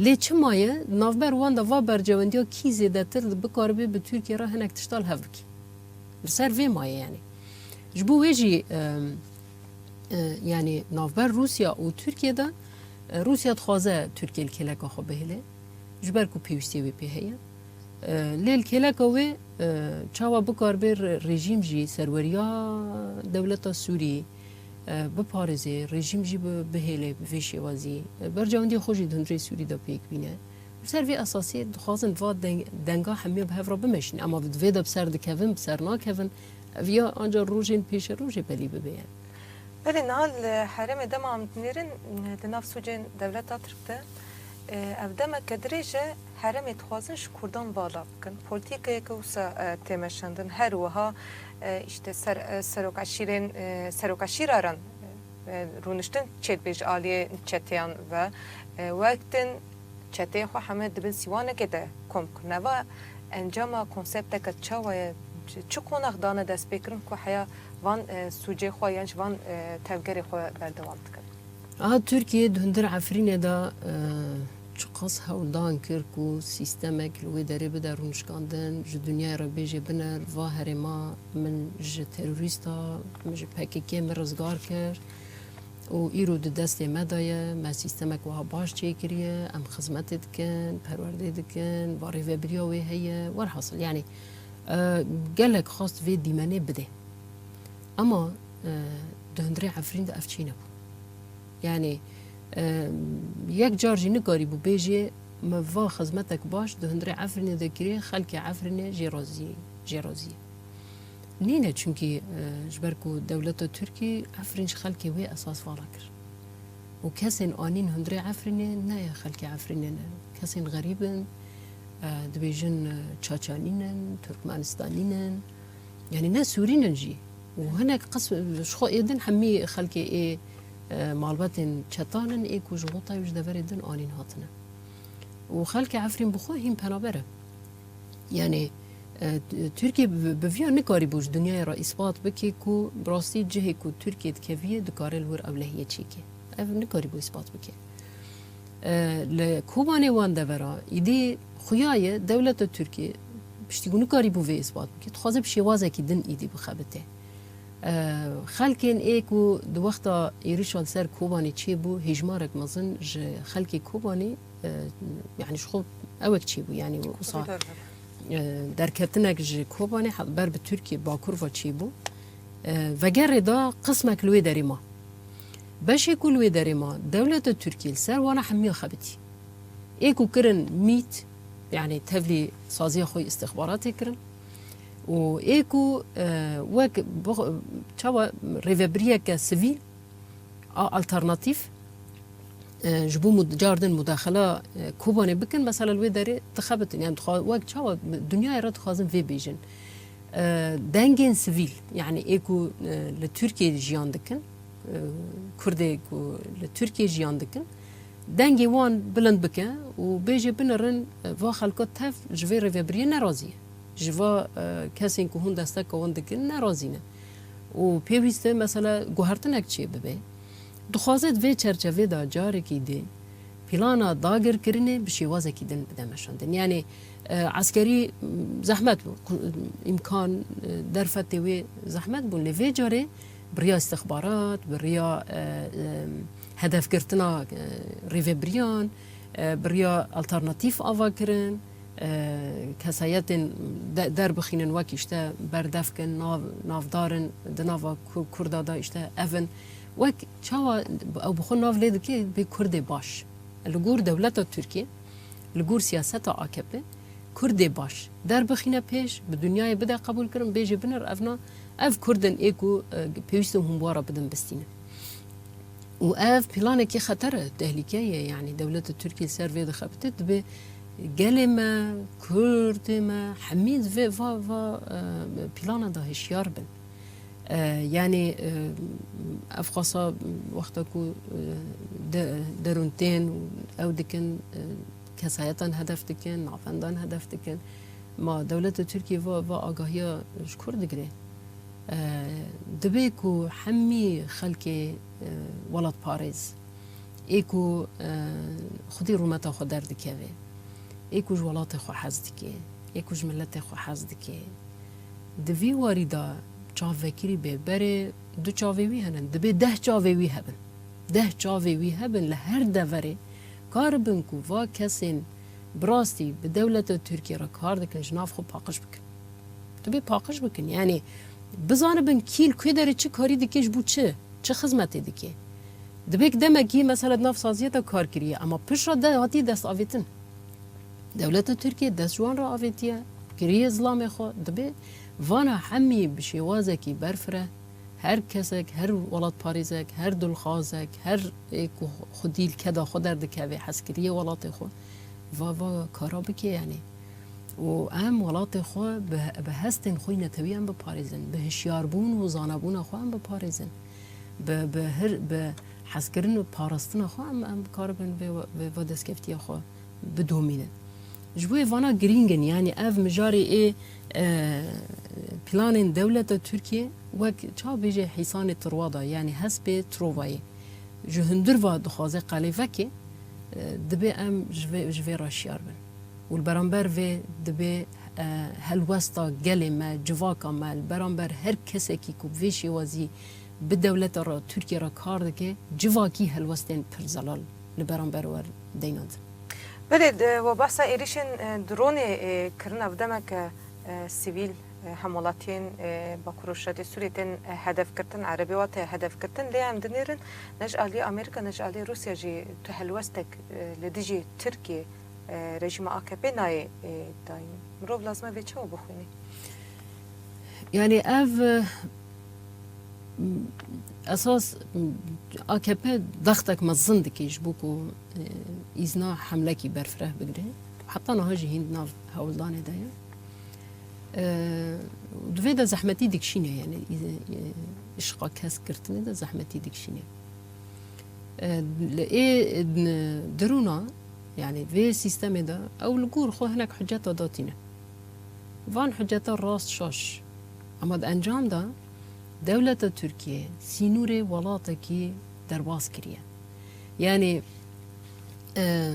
Lê çima ye? Navber wan de va bercewendiya kî zêdetir bikaribe bi Tirkiye re hinek tişta li hev bike. Li ser vê maye yanî. Ji bo wê jî, em, e, yanî navber Rûsya û Tirkiye de, e, Rûsya dixwaze Tirkiye li kêleka xwe bihêle. Ji ber ku pêwîstiyê wê pê heye. E, lê li kêleka wê, e, çawa bikaribe re-, rejîm jî serweriya dewleta Sûrî, e, biparêze, rejîm jî bi-, bihêle bi vê şêwazî. E, bercewendiyê xwe jî di hundirê Sûrî de pêk bîne. Li ser vê esasê dixwazin va deng-, denga hemiya bi hev re bimeşîne. Ema di vê de bi ser dikevin, bi ser nakevin, ev ya anca rojên pêşerojê belî bibe yani. Belê, niha li herêmê dema em dinêrin, di nav sûcên dewleta Tirk de, e, ev demeke dirêj e herêmê dixwazin ji Kurdan vala bikin. Polîtîkayeke wisa, e, tê meşandin. Her wiha, e, işte ser, e, serok eşîrên, e, serok eşîraran, e, rûniştin çêdibe ji aliyê çeteyan ve, e, wek din çeteyê xwe heme di bin sîwanekê de kom kirine. Va encama konsepteke çawa ye, çi, çi qonax dane destpêkirin ku heya van, e, sûcê xwe yan jî van, e, tevgerê xwe berdewam dikin? Aha, Tirkiye di hundir Efrînê de, e, çiqas hewldan kir ku sîstemek li wê derê bide rûnişkandin, ji dinyayê re bêje biner, va herêma min ji terorîsta, min ji P K K min rizgar kir. Û îro di destê me de ye, me sîstemek wiha baş çêkiriye, em xizmetê dikin, perwerdê dikin, va rêvebiriya wê heye, werhasil, yanî, e, gelek xwest vê dîmenê bidê. Ema, e, di hundirê Efrîn de ev çênebû. Yanî, e, yek car jî nikarîbû bêjê, me va xizmetek baş di hundirê Efrînê de kiriye, xelkê Efrînê jê razî, jê razî ye. Nîne, çunkî, e, ji ber ku dewleta Tirkî Efrîn ji xelkê wê esas vala kir. Û kesên anîn hundirê Efrînê ne ya xelkê Efrînê ne. Kesên xerîb in, e, dibêjin, e, Çaçanî ne, Turkmenistanî ne. Yanî ne Sûrî ne jî. Û hinek qis-, ji xwe ê din hemî xelkê ê, e, malbatên çetan in, ê ku ji Xûtayê û ji deverê din anîn hatine. Û xelkê Efrîn bi xwe hîn penaber e. Yanî, e, T-, Tirkiye bi, bi viya nikarîbû ji dinyayê re îspat bike ku bi rastî cihê ku Tirkiye dikeviye dikare li wir ewlehiyê çêke. Ev nikarîbû îspat bike. E, li Kobanê wan devera, îdî xuya ye dewleta Tirkiye piştî ku nikarîbû vê îspat bike, dixwaze bi şêwazekî din îdî bixebite. E, xelkên ê ku di wexta êrişa li ser Kobanê çêbû, hêjmarek mezin ji xelkê Kobanê e, yanî ji xwe ewek çêbû, yanî wisa, e, derketinek ji Kobanê he-, ber bi Tirkiye bakur ve çêbû. E, vegerê da qismek li wê derê ma. Beşê ku li wê derê ma, dewleta Tirkiye li ser wana hemiya xebitî. Ê ku kirin mît, yanî tevlî saziya xwe îstixbaratê kirin. Û ê ku, e, wek bi-, çawa rêvebiriyeke sivîl, a alternatîf, e, ji bo mud-, cardin mudaxela, e, Kobanê bikin, mesela li wê derê dixebitin. Yani dixwa-, wek çawa dinyayê re dixwazin vê bêjin. E, dengên sivîl, yani ê ku, e, li Tirkiyê jiyan dikin, e, Kurdê ku li Tirkiyê jiyan dikin, dengê wan bilind bike û bêje binirin, e, va xelka tev ji vê rêvebiriyê nerazî ye. Ji va, e, kesên ku hûn desteka wan dikin nerazî ne. Û pêwîst e, mesela, guhertinek çêbibe. Dixwaze di vê çerçevê de carekî dî plana dagirkirinê bi şêwazekî din bide meşandin. Yanî, e, eskerî, m, zehmet bû, ku, îmkan, e, derfetê wê zehmet bûn. Lê vê carê bi riya îstixbarat, bi riya, e, e, hedefgirtina, e, rêvebiriyan, e, bi riya alternatîf ava kirin. e, kesayetên de-, derbixînin, wek işte berdevk in, nav-, navdar in, di nava Ku-, Kurda de işte ev in. Wek çawa ew bi xwe nav lê dike bê Kurdê baş. Li gor dewleta Tirkiyê, li gor siyaseta A K P, Kurdê baş derbixîne pêş, bi dinyayê bide qebûlkirin, bêje binir evna, ev Kurd in ê ku, e, pêwîst in hûn bi wan re bidin bistînin. Û ev planekî xeter e, tehlîke ye, yanî dewleta Tirkiyê ser vê dixebite, dibe gelê me, Kurdê me, hemî di vê va, va, e, plana de hişyar bin. E, yanî, e, ev xasa wexta ku, e, de-, derûn tên û ew dikin, e, kesayetan hedef dikin, navendan hedef dikin. Ma dewleta Tirkiyê va, va agahiya ji kur digire? E, dibe ku hemî xelkê, e, welatparêz, ê ku, e, xwedî rûmeta xwe derdikeve, ê ku ji welatê xwe hez dike, ê ku ji miletê xwe hez dike, di vî warî de çavvekirî bê. Berê du çavê wî hene, dibê deh çavê wî hebin. Deh çavê wî hebin li her deverê, karibin ku va kesên bi rastî bi dewleta Tirkiyê re kar dikin, ji nav xwe paqij bikin. Tu bê paqij bikin. Yanî bizanibin kî li ku derê çi karî dike, ji bo çi, çi xizmetê dike. Dibê ki demekî mesela di nav saziyê de kar kiriye, ama piştre de hatiye destavêtin. Dewleta Tirkiyê dest ji wan re avêtiye, kiriye zilamê xwe, dibê vana hemî bi şêwazekî berfireh, her kesek, her welatparêzek, her dilxwazek, her ê ku xwedî li keda xwe derdikeve, hezkiriyê welatê xwe, va, va kara bike, yanî. Û em welatê xwe bi, bi hestên xwe yî netewî em biparêzin, bi hişyarbûn û zanabûna xwe em biparêzin. Bi, bi hir, bi hezkirin û parastina xwe em, em bikaribin vê, vê, vê destkeftiyê xwe bidomînin. Ji bo yê vana girîng in, yanî ev mijarê ê, e, planên dewleta Tirkiyê wek çawa bêje hîsanê Tirwa da, yanî hespê Trovayê. Ji hundir va dixwaze qelê veke, e, dibê em ji vê, ji vê re şiyar bin. Û li beramber vê dibê, e, helwesta gelê me, civaka me, li beramber her kesekî ku bi vê şêwazî bi dewleta re, Tirkiyê re kar dike, civakî helwestên pir zelal li beramber wer deynandin. Belê, di, we behsa êrîşên, e, dronê, e, kirine, ev demeke, e, sivîl, e, hemwelatiyên, e, Bakur Rojhilatê Sûriyê tên, e, hedefgirtin, erebê wa tê hedefgirtin, lê em dinêrin ne ji aliyê Amerîka, ne ji aliyê Rûsya jî tu helwestek, e, li dijî Tirkiyê, e, rejîma A K P nayê, e, dayîn. Mirov lazim e vê çawa bixwîne? Yanî ev, e, esas, e, A K P dextek mezin dike ji bo ku, e, îzna hemlekî berfireh bigire. Heta niha jî hîn di nav hewldanê de ye. E, di vê de zehmetî dikişîne, yanî, e, îşqa kesk girtinê de zehmetî dikişîne. E, li ê, e, dirûna, yanî vê sîstemê de ew li gor xwe hinek huceta datîne. Van huceta rast şaş. Ama di encam de dewleta Tirkiyê sînorê welatekî derbas kiriye. Yanî, e,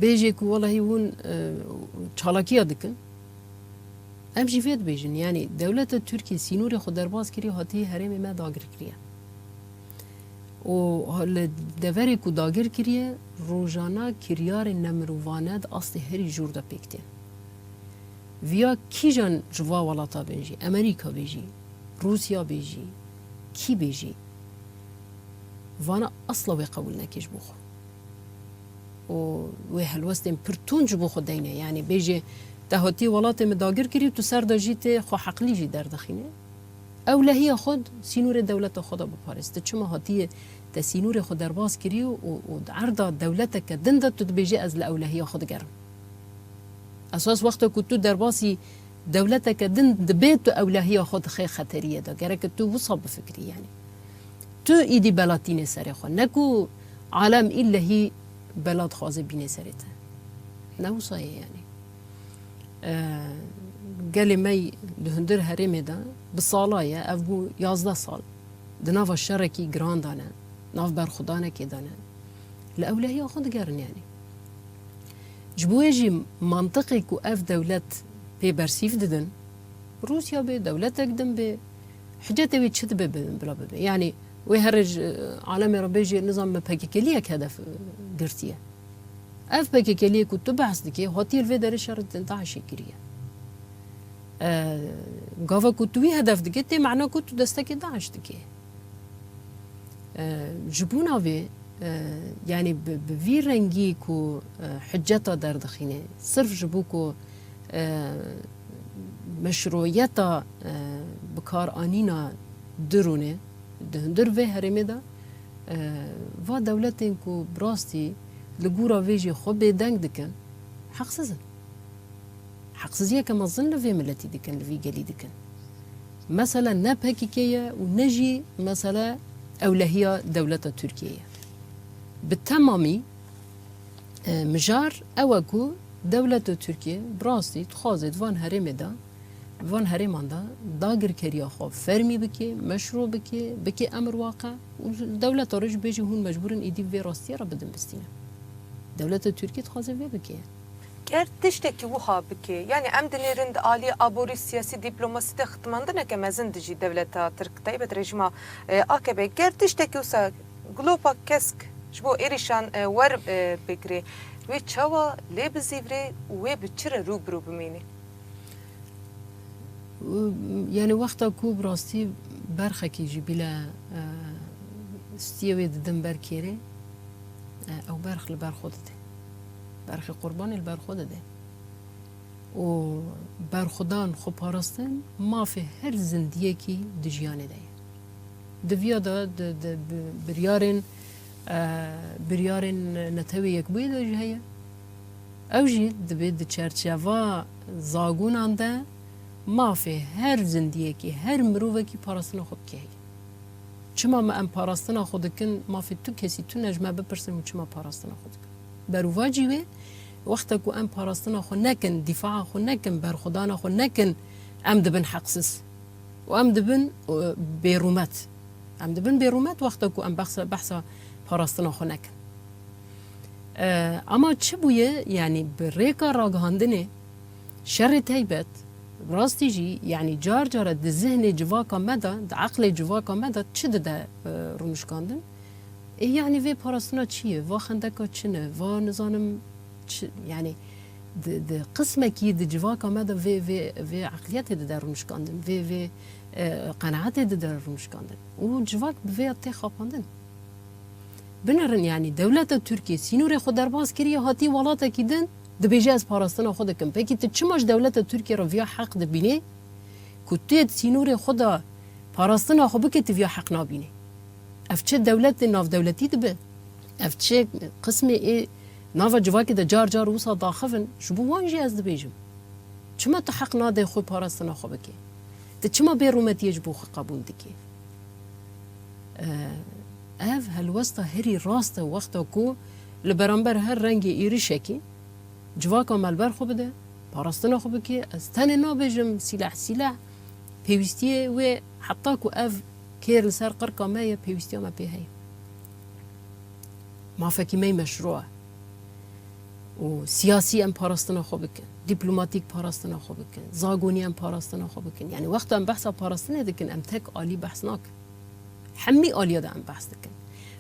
bêjê ku welehî hûn, e, çalakiya dikin, em jî vê dibêjin. Yanî dewleta Tirkiyê sînorê xwe derbas kiriye, hatiye herêmê me dagir kiriye. Û li deverê ku dagir kiriye, rojana kiryarên nemirovane di astê herî jûr de pêk tên. Viya kîjan ji va welata bên jî, Amerîka bê jî, Rûsya bê jî, kî bê jî, vana asla wê qebûl neke ji bo xwe. Û wê helwestên pir tund ji bo xwe deyne. Yanî bêjê, te hatî welatê min dagir kirî û tu ser de jî tê xwe heqlî jî derdixînê. Ewlehiya xwe di sînorê dewleta xwe de biparêz. Tu çima hatiye te sînorê xwe derbas kirî û, û di erda dewleteke din de tu dibêjî, ez li ewlehiya xwe digerim? Esas wexta ku tu derbasî dewleteke din dibê, tu ewlehiya xwe dixê xeteriyê de. Gereke tu wisa bifikirî, yanî. Tu îdî bela tînê serê xwe. Ne ku alem îllehî bela dixwaze bînê serê te. Ne wisa ye, yanî. E, gelê me yî di hundir herêmê de bi sala ye, ev bû yazdeh sal. Di nava şerekî giran de ne, nav berxwedanekê de ne. Li ewlehiya xwe digerin, yanî. Ji bo wê jî mantiqê ku ev dewlet pê bersîv didin, Rûsya bê, dewletek din bê, hicetê wê çi dibe bi-, bila bibe? Yanî wê herê ji alemê re bêjê, nizam me P K K'liyek hedef, e, girtiye. Ev P K K'liyê ku tu behs dikê, hatiye li vê derê şerê DAIŞê kiriye. E, gava ku tu wî hedef dikê, tê mena ku tu destekê DAIŞ dikê. E, ji bona vê, e, yanî bi, bi vî rengî ku, e, hiceta derdixîne, sirf ji bo ku, e, meşrûyeta, e, bikaranîna dirûnê di hundir vê herêmê de, e, va dewletên ku bi rastî li gora vê jî xwe bêdeng dikin, heqsiz in. Heqsiziyeke mezin li vê miletî dikin, li vî gelî dikin. Mesele ne P K K ye û ne jî mesele ewlehiya dewleta Tirkiyê ye. Bi temamî, e, mijar ew e ku dewleta Tirkiye bi rastî dixwaze di van herêmê de, van herêman de dagirkeriya xwe fermî bike, meşrû bike, bike emir waqe û dewleta re jî bêje hûn mecbûr in êdî vê rastiyê re bidin bistîne. Dewleta Tirkiyê dixwaze vê bike. Ger tiştekî wiha bike, yanî em dinêrin di alî aborî, siyasî, dîplomasî de xitmandineke mezin dijî dewleta Tirk, taybet rejîma, e, A K P, ger tiştekî wisa glopa kesk ji bo êrîşan, e, wer, e, bigire, wê çawa lê bizîvirê û wê bi çi re rû bi rû bimîne? Yanî wexta ku bi rastî berxekî ji bîle, e, stiyê wê didin ber kêrê, e, ew berx li ber xwe dide. Berxê qurbanê li ber xwe dide. Û berxwedan, xweparastin mafê her zindiyekî di jiyanê de ye. Di viya de, di, di bi-, biryarên, e, biryarên Netewê Yekbûyî de jî heye. Ew jî dibê di çerçeva zagonan de mafê her zindiyekî, her mirovekî parastina xwe bike heye. Çima me em parastina xwe dikin, mafê tu kesî tune ji me bipirsin û çima parastina xwe dikin? Berûvacî wê, wexta ku em parastina xwe nekin, dîfaa xwe nekin, berxwedana xwe nekin, em dibin heqsiz. Û em dibin, e, bêrûmet. Em dibin bêrûmet wexta ku em behsa, behsa parastina xwe nekin. E, ama çi bûye, yanî bi rêka ragihandinê, şerê teybet, rastî jî, yanî car cara di zihnê civaka me de, di eqlê civaka me de çi dide, e, rûnişkandin? Ê, yanî vê parastina çi ye? Va xendeka çi ne? Va nizanim çi, yanî di, di qismekî di civaka me de vê, vê, vê eqliyetê dide rûnişkandin, vê, vê, e, qenaetê dide rûnişkandin. Û civak bi vê ya tê xapandin. Binerin, yanî dewleta Tirkiyê sînorê xwe derbas kiriye, hatî welatekî din, dibêje ez parastina xwe dikim. Pekî tu çima ji dewleta Tirkiyê re viya heq dibînî? Ku tu yê di sînorê xwe de parastina xwe bike, tu viya heq nabînî. Ev çi dewletê navdewletî dibe? Ev çi qismê ê nava civakê de car car wisa daxivin? Ji bo wan jî ez dibêjim. Çima tu heq nadê xwe parastina xwe bike? Tu çima bêrûmetiyê ji bo xwe qebûl dikî? Ev helwesta herî rast e, wexta ku li beramber her rengê êrişekî civaka me li ber xwe bide, parastina xwe bike. Ez tenê nabêjim sîleh, sîleh pêwîstiyê wê, heta ku ev kêr li ser qirka me ye, pêwîstiya me pê heye. Mafekî me yê meşrû e. Û siyasî em parastina xwe bikin, dîplomatîk parastina xwe bikin, zagonî em parastina xwe bikin. Yanî wexta em behsa parastinê dikin, em tek alî behs nakin. Hemî aliya de em behs dikin.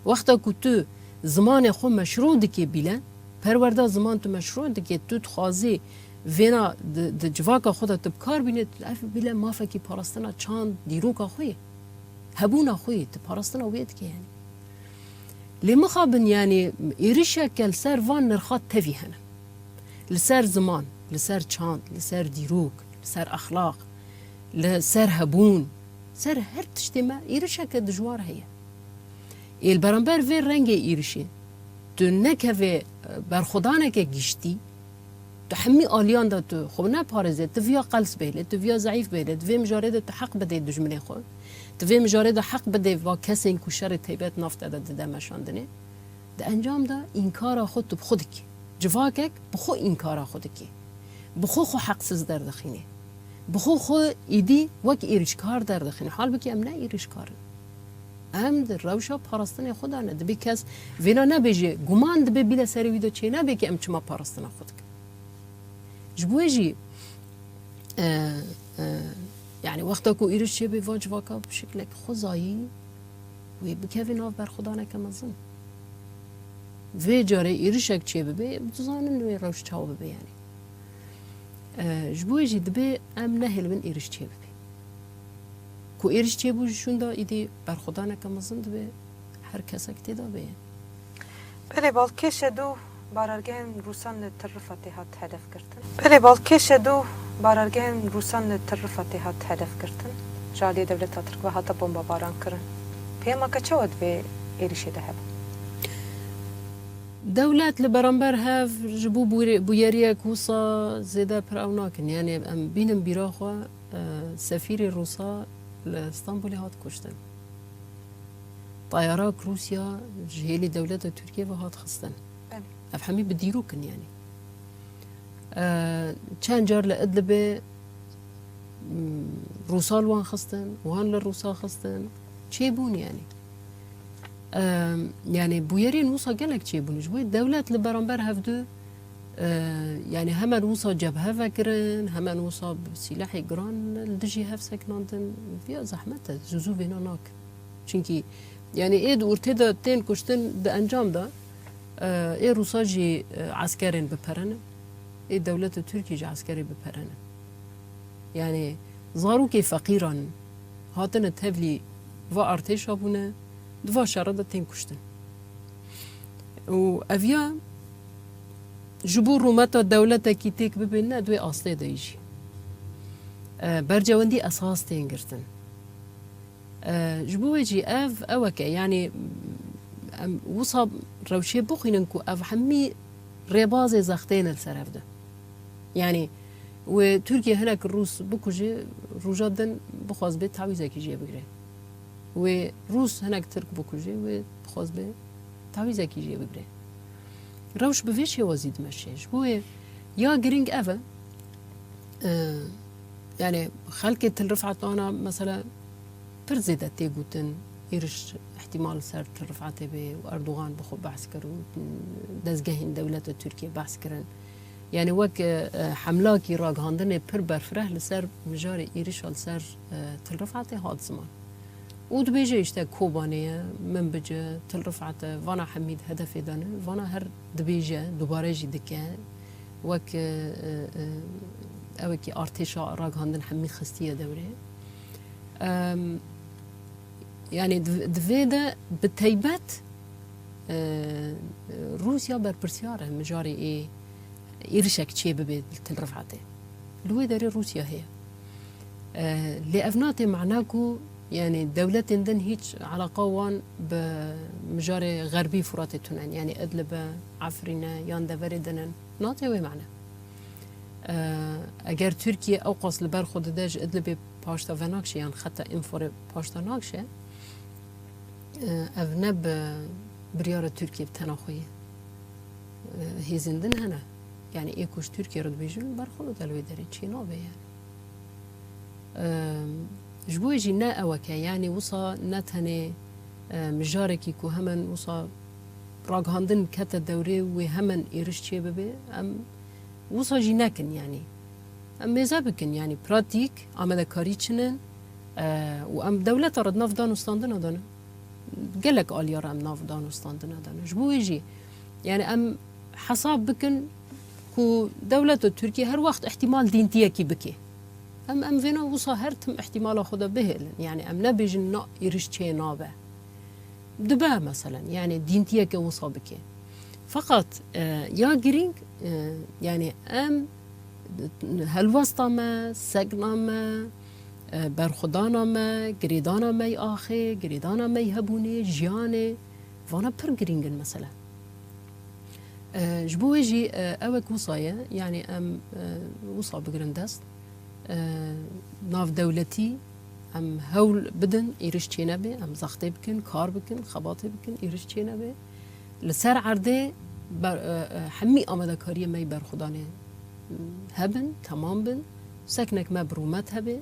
Wexta ku tu zimanê xwe meşrû dikê bîle, perwerda ziman tu meşrû dikê, tu dixwazî vêna di, di civaka xwe de tu bi kar bînê, ev bîle mafekî parastina çand, dîroka xwe ye. Hebûna xwe ye, tu parastina wê dikê yanî. Lê mixabin, yanî êrişeke li ser van nirxa tevî hene. Li ser ziman, li ser çand, li ser dîrok, li ser exlaq, li ser hebûn, ser her tiştê me êrişeke dijwar heye. Ê li beramber vê rengê êrişê tu nekevê, e, berxwedaneke giştî, tu hemî aliyan de tu xwe neparêze, tu viya qels bêle, tu viya zeîf bêle, di vê mijarê de tu heq bidê dijminê xwe, tu vê mijarê de heq bidê va kesên ku şerê teybet nav te de dide meşandinê. Di encam de înkara xwe tu bi xwe dikî. Civakek bi xwe înkara xwe dikî. Bi xwe xwe heqsiz derdixînî. Bi xwe xwe îdî wek êrîşkar derdixînî. Halbikî em ne êrîşkar in. Em di rewşa parastinê xwe de ne. Dibê kes vêna nebêje, guman dibe bîle serê wî de çê nebe ki em çima parastina xwe dikin. Ji bo wê jî, e, e, yanî wexta ku êriş çêbe va civaka bi şeklek xwezayî wê bikeve nav berxwedaneke mezin. Vê carê êrişek çêbibe, dizanin wê rewş çawa bibe yani. E, ji bo wê jî dibe em nehêlibin êriş çêbibe. Ku êriş çêbû ji şûnda îdî berxwedaneke mezin dibe, her kesek tê de be. Belê, balkêş e du barargehên Rûsan li Til Rifatê hat hedef girtin. Belê, balkêş e du barargehên Rûsan li Til Rifatê hat hedef girtin. Ji aliyê dewleta Tirk ve hate bombabaran kirin. Peyama ke çawa di vê êrişê de hebû? Dewlet li beramber hev ji bo bûyeriyek wisa zêde pir ew nakin. Yani em bînin bîra xwe, e, sefîrê Rûsa li Stenbolê hat kuştin. Tayarak Rûsya ji hêlî dewleta Tirkiyê ve hat xistin. Belê. Ev hemî bi dîrok in yani. E, çend car li Idlibê, m, Rûsa li wan xistin, wan li Rûsa xistin. Çêbûn yani. E, yani bûyerên wisa gelek çêbûn. Ji bo dewlet li beramber hevdu, e, yani hemen wisa cebhe vekirin, hemen wisa bi sîlehê giran li dijî hev sekinandin. Viya zehmet e, zû zû vêna nakin. Çimkî yani ê di ortê de tên kuştin di encam de, e, ê Rûsa jî, e, eskerên biperene, ê dewleta Tirkî jî eskerê biperene. Yani zarokê feqîran hatine tevlî va artêşa bûne, di va şerê de tên kuştin. Û ev ya ji bo rûmeta dewletekî têk bibîne, di wê astê de jî, e, bercewendî esas tên girtin. E, ji bo wê jî ev ewek e, yanî em wisa rewşê bixwînin ku ev hemî rêbazê zextê ne li ser ev de. Yanî wê Tirkiye hinek Rûs bikuje, roja din bixwaz bê tawîzekî jê bigire. Wê Rûs hinek Tirk bikuje, wê bixwaz bê tawîzekî jê bigire. Rewş bi vê şêwazî dimeşe. Ji bo wê ya girîng ev e, e, yani xelkê Til Rifat ana mesela pir zêde tê gotin, êriş ihtimal li ser Til Rifatê bê û Erdogan bi xwe behs kir û dezgehên dewleta Tirkiye behs kirin. Yani wek, e, e, hemlakî ragihandinê pir berfireh li ser mijarê êrişa li ser, e, Til Rifatê hat ziman. Û dibêje, işte, Kobanê ye, Minbic e, Til Rifat e, vana hemî di hedefê de ne, vana her dibêje, dubare jî dike, wek, e, e, e, ewekî artêşa ragihandin hemî xistiye dewrê. Em, yani di, di vê de bi teybet, e, Rûsya berpirsiyar e mijarê ê êrişek çê bibe li Til Rifatê. Li wê derê Rûsya heye. E, lê ev nate mana ku, yani, dewletên din hîç eleqa wan bi mijarê Xerbî Furatê tune ne. Yani, Idlib e, Efrîn e, yan deverê din in. Nate wê mana. E, eger Tirkiye ewqas li ber xwe dide ji Idlibê paşta venakşe, yan xeta înforê paşta nakşe, e, ev ne bi biryara Tirkiye bi tena xwe ye. E, hêzên din hene. Yani ê ku ji Tirkiye re dibêjin, berxwe dide li wê derê çê nabe yani. Em, ji bo wê jî ne ewek e, yani wisa ne tenê, e, mijarekî ku hemen wisa ragihandin kete dewrê wê hemen êriş çê bibe, em wisa jî nekin yani. Em mêze bikin yani pratîk, amadekarî çin in, e, û em dewleta re di nav dan û standina de ne. Gelek aliya re em nav dan û standina de ne. Ji bo wê jî, yani em hesab bikin ku dewleta Tirkiye her wext ihtimal dîntiyekî bike. Em, em vêna wisa her tim ihtimala xwe de bihêlin. Yani em nebêjin na êriş çê nabe. Dibe meselen, yani dîntiyeke wisa bike. Feqet, e, ya girîng, e, yani em helwesta me, sekna me, e, berxwedana me, girêdana me yê axê, girêdana me yê hebûnê, jiyanê, vana pir girîng in mesela. E, ji bo wê jî, e, ewek wisa ye, yani em, e, wisa bigirin dest. E, navdewletî em hewl bidin, êriş çênebe, em zextê bikin, kar bikin, xebatê bikin, êriş çênebe. Li ser erdê ber-, e, e, hemî amadekariyê me yê berxwedanê, m, hebin, temam bin. Seknek me bi rûmet hebe,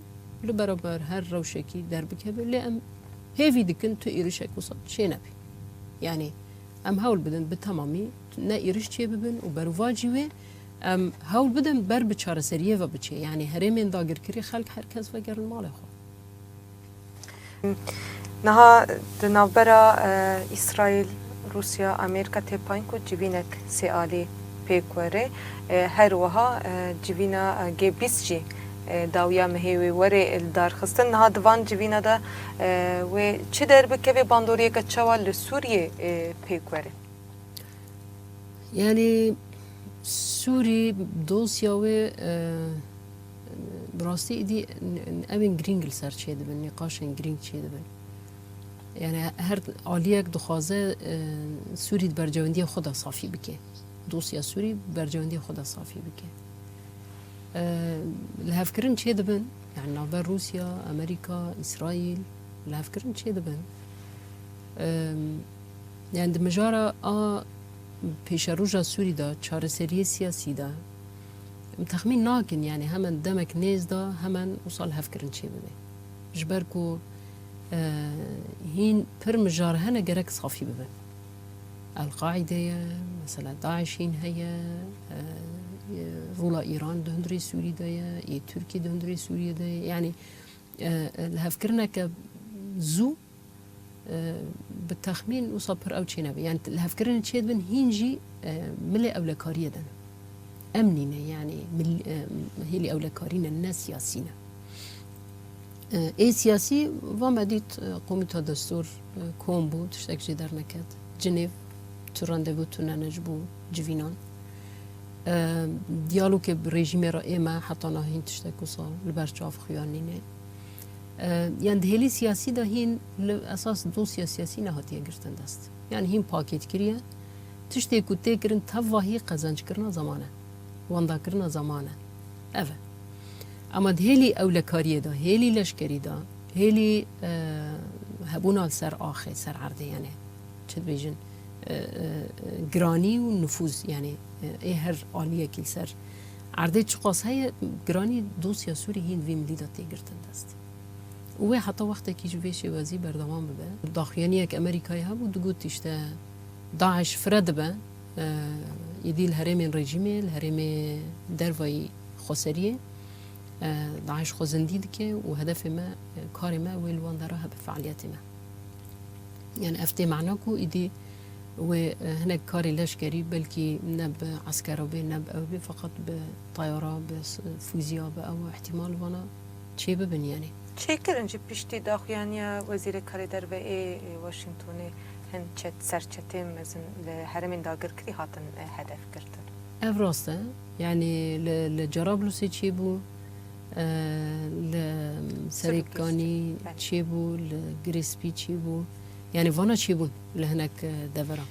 li beraber her rewşekî derbikeve, lê em hêvî dikin tu êrişek wisa çênebe. Yani em hewl bidin bi temamî ne êriş çêbibin û berovajî wê em hewl bidin ber bi çareseriyê ve biçe. Yani herêmên dagirkirî xelk her kes vegerin malê xwe. Niha di navbera, e, Îsraîl Rûsya, Amerîka tê payîn ku civînek sê alî pêk were. E, her wiha, e, civîna, e, G bîst jî, e, dawiya mehê wê were li dar xistin. Niha di van civîna de, e, wê çi derbikeve, bandoriyeke çawa li Sûriyê, e, pêk were? Yani Sûrî dosya wê, e, bi rastî îdî n-, n-, evên girîng li ser çêdibin, nîqaşên girîng çêdibin. Yani her aliyek dixwaze, e, Sûrî di bercewendiyê xwe de safî bike. Dosya Sûrî bi bercewendiyê xwe de safî bike. E, lihevkirin çêdibin, yani navber Rûsya, Amerîka, Îsraîl, lihevkirin çêdibin. E, yani di mijara a pêşeroja Sûrî de, çareseriyê siyasî de, em texmîn nakin, yani hemen demek nêz de, hemen wisa lihevkirin çêbibe. Ji ber ku, e, hîn pir mijar hene gerek safî bibin. El-Qaîde ye, mesela DAIŞ hîn heye, e, e, rola Îran di hundirê Sûrî de ye, ê Tirkî di hundirê Sûriyê de ye. Yani, e, e, lihevkirineke zû, e, bi texmîn wisa pir ew çênebe. Yani lihevkirinên çêdibin hîn jî, e, milê ewlekariyê de ne. Em nîne, yani mil-, e, hêlî ewlekarî ne, ne siyasî ne. E, ê siyasî, va me dît, e, Komîta Destûr, e, kom bû, tiştek jê derneket. Cinêv, tu rendevû tune ne ji bo civînan. E, diyalogê bi rejîmê re ê me heta niha hîn tiştek wisa li ber çav xuya nîne. E, yan di hêlî siyasî de hîn li esas dosya siyasî nehatiye girtin dest. Yani hîn pakêt kiriye. Tiştê ku tê kirin tevahî qezenckirina zeman e. Wendakirina zeman e. Ev e. Ama di hêlî ewlekariyê de, hêlî leşkerî de, hêlî, e, hebûna li ser axê, ser erdê, yani çi dibêjin, e, e, e, giranî û nifûz, yani, e, ê her aliyekî li ser erdê çiqas heye, giranî dosya Sûrî hîn vî milî de tê girtin dest. Û wê heta wextekî ji vê şêwezî berdewam bibe. Daxuyaniyek Amerîkayê hebû, digot, işte, DAIŞ fire dibe, e, êdî li herêmên rejîmê, li herêmê dervayî xweseriyê, e, DAIŞ xwe zindî dike û hedefê me, e, karê me wê li wan dera hebe, fealiyetê me. Yani ev tê mana ku êdî wê, e, hinek karê leşkerî belkî ne bi eskera bê, ne bi ew bê, feqet bi tayara, bi s-, fûziya, bi ew ihtimal vana çê bibin yani. Çêkirin jî piştî daxuyaniya Wezîrê Karê Derve ê, e, Washingtonê hin çet-, serçetên mezin li herêmên dagirkirî hatin, e, hedef girtin. Ev rast e. Yani li, li Cerablusê çêbû, e, li Serêkanî çêbû, li Girê Spî çêbû. Yani vana çêbûn li hinek, e, deveran.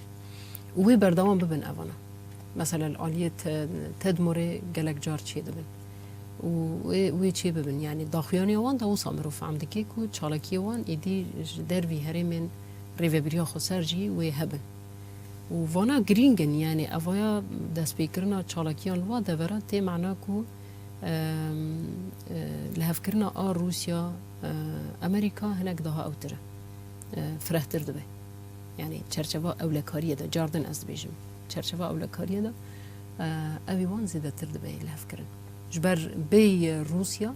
Û wê berdewam bibin evana. Mesela li aliyê Te-, Tedmorê gelek car çêdibin. Û wê, wê çê bibin. Yani daxuyaniya wan de wisa mirov fehm dike ku çalakiyê wan êdî ji dervî herêmên rêvebiriya xweser jî wê hebin. Û vana girîng in, yani evaya destpêkirina çalakiyan li wa devera tê mana ku, em, e, lihevkirina a Rûsya, e, Amerîka hinek daha ewtir e, e, firehtir dibe. Yani çerçeva ewlekariyê de, cardin ez dibêjim, çerçeva ewlekariyê de, e, ew ê wan zêdetir dibe lihevkirin. Ji ber bêyî Rûsya,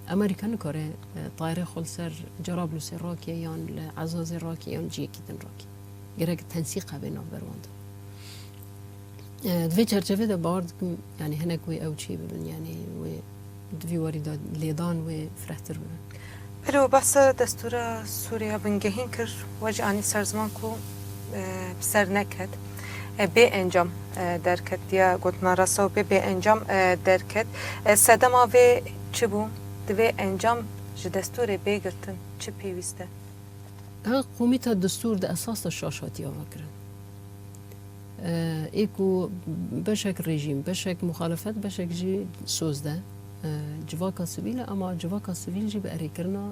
Amerîka nikare, e, tayarê xwe li ser Cerablusê rake yan li Ezazê rake yan ciyekî din rake. Gerek tensîq hebe navber wan de. E, di vê çerçevê de bawer dikim, yani hinek wê ew çê bibin, yani wê di vî warî de lêdan wê firehtir bibin. Belo, behsa destûra Sûriya bingehîn kir, we jî anî ser ziman ku, e, bi ser neket, e, bê encam, e, derket, ya gotina rasa û bê, bê encam, e, derket. E, sedema vê çi bû? Divê encam ji destûrê bê girtin çi pêwîst e? Ha, Komîta Destûr di esas de şaş hatiye avakirin. E, ê ku beşek rejîm, beşek muxalefet, beşek jî soz de, e, civaka sivîl e, ama civaka sivîl jî bi erêkirina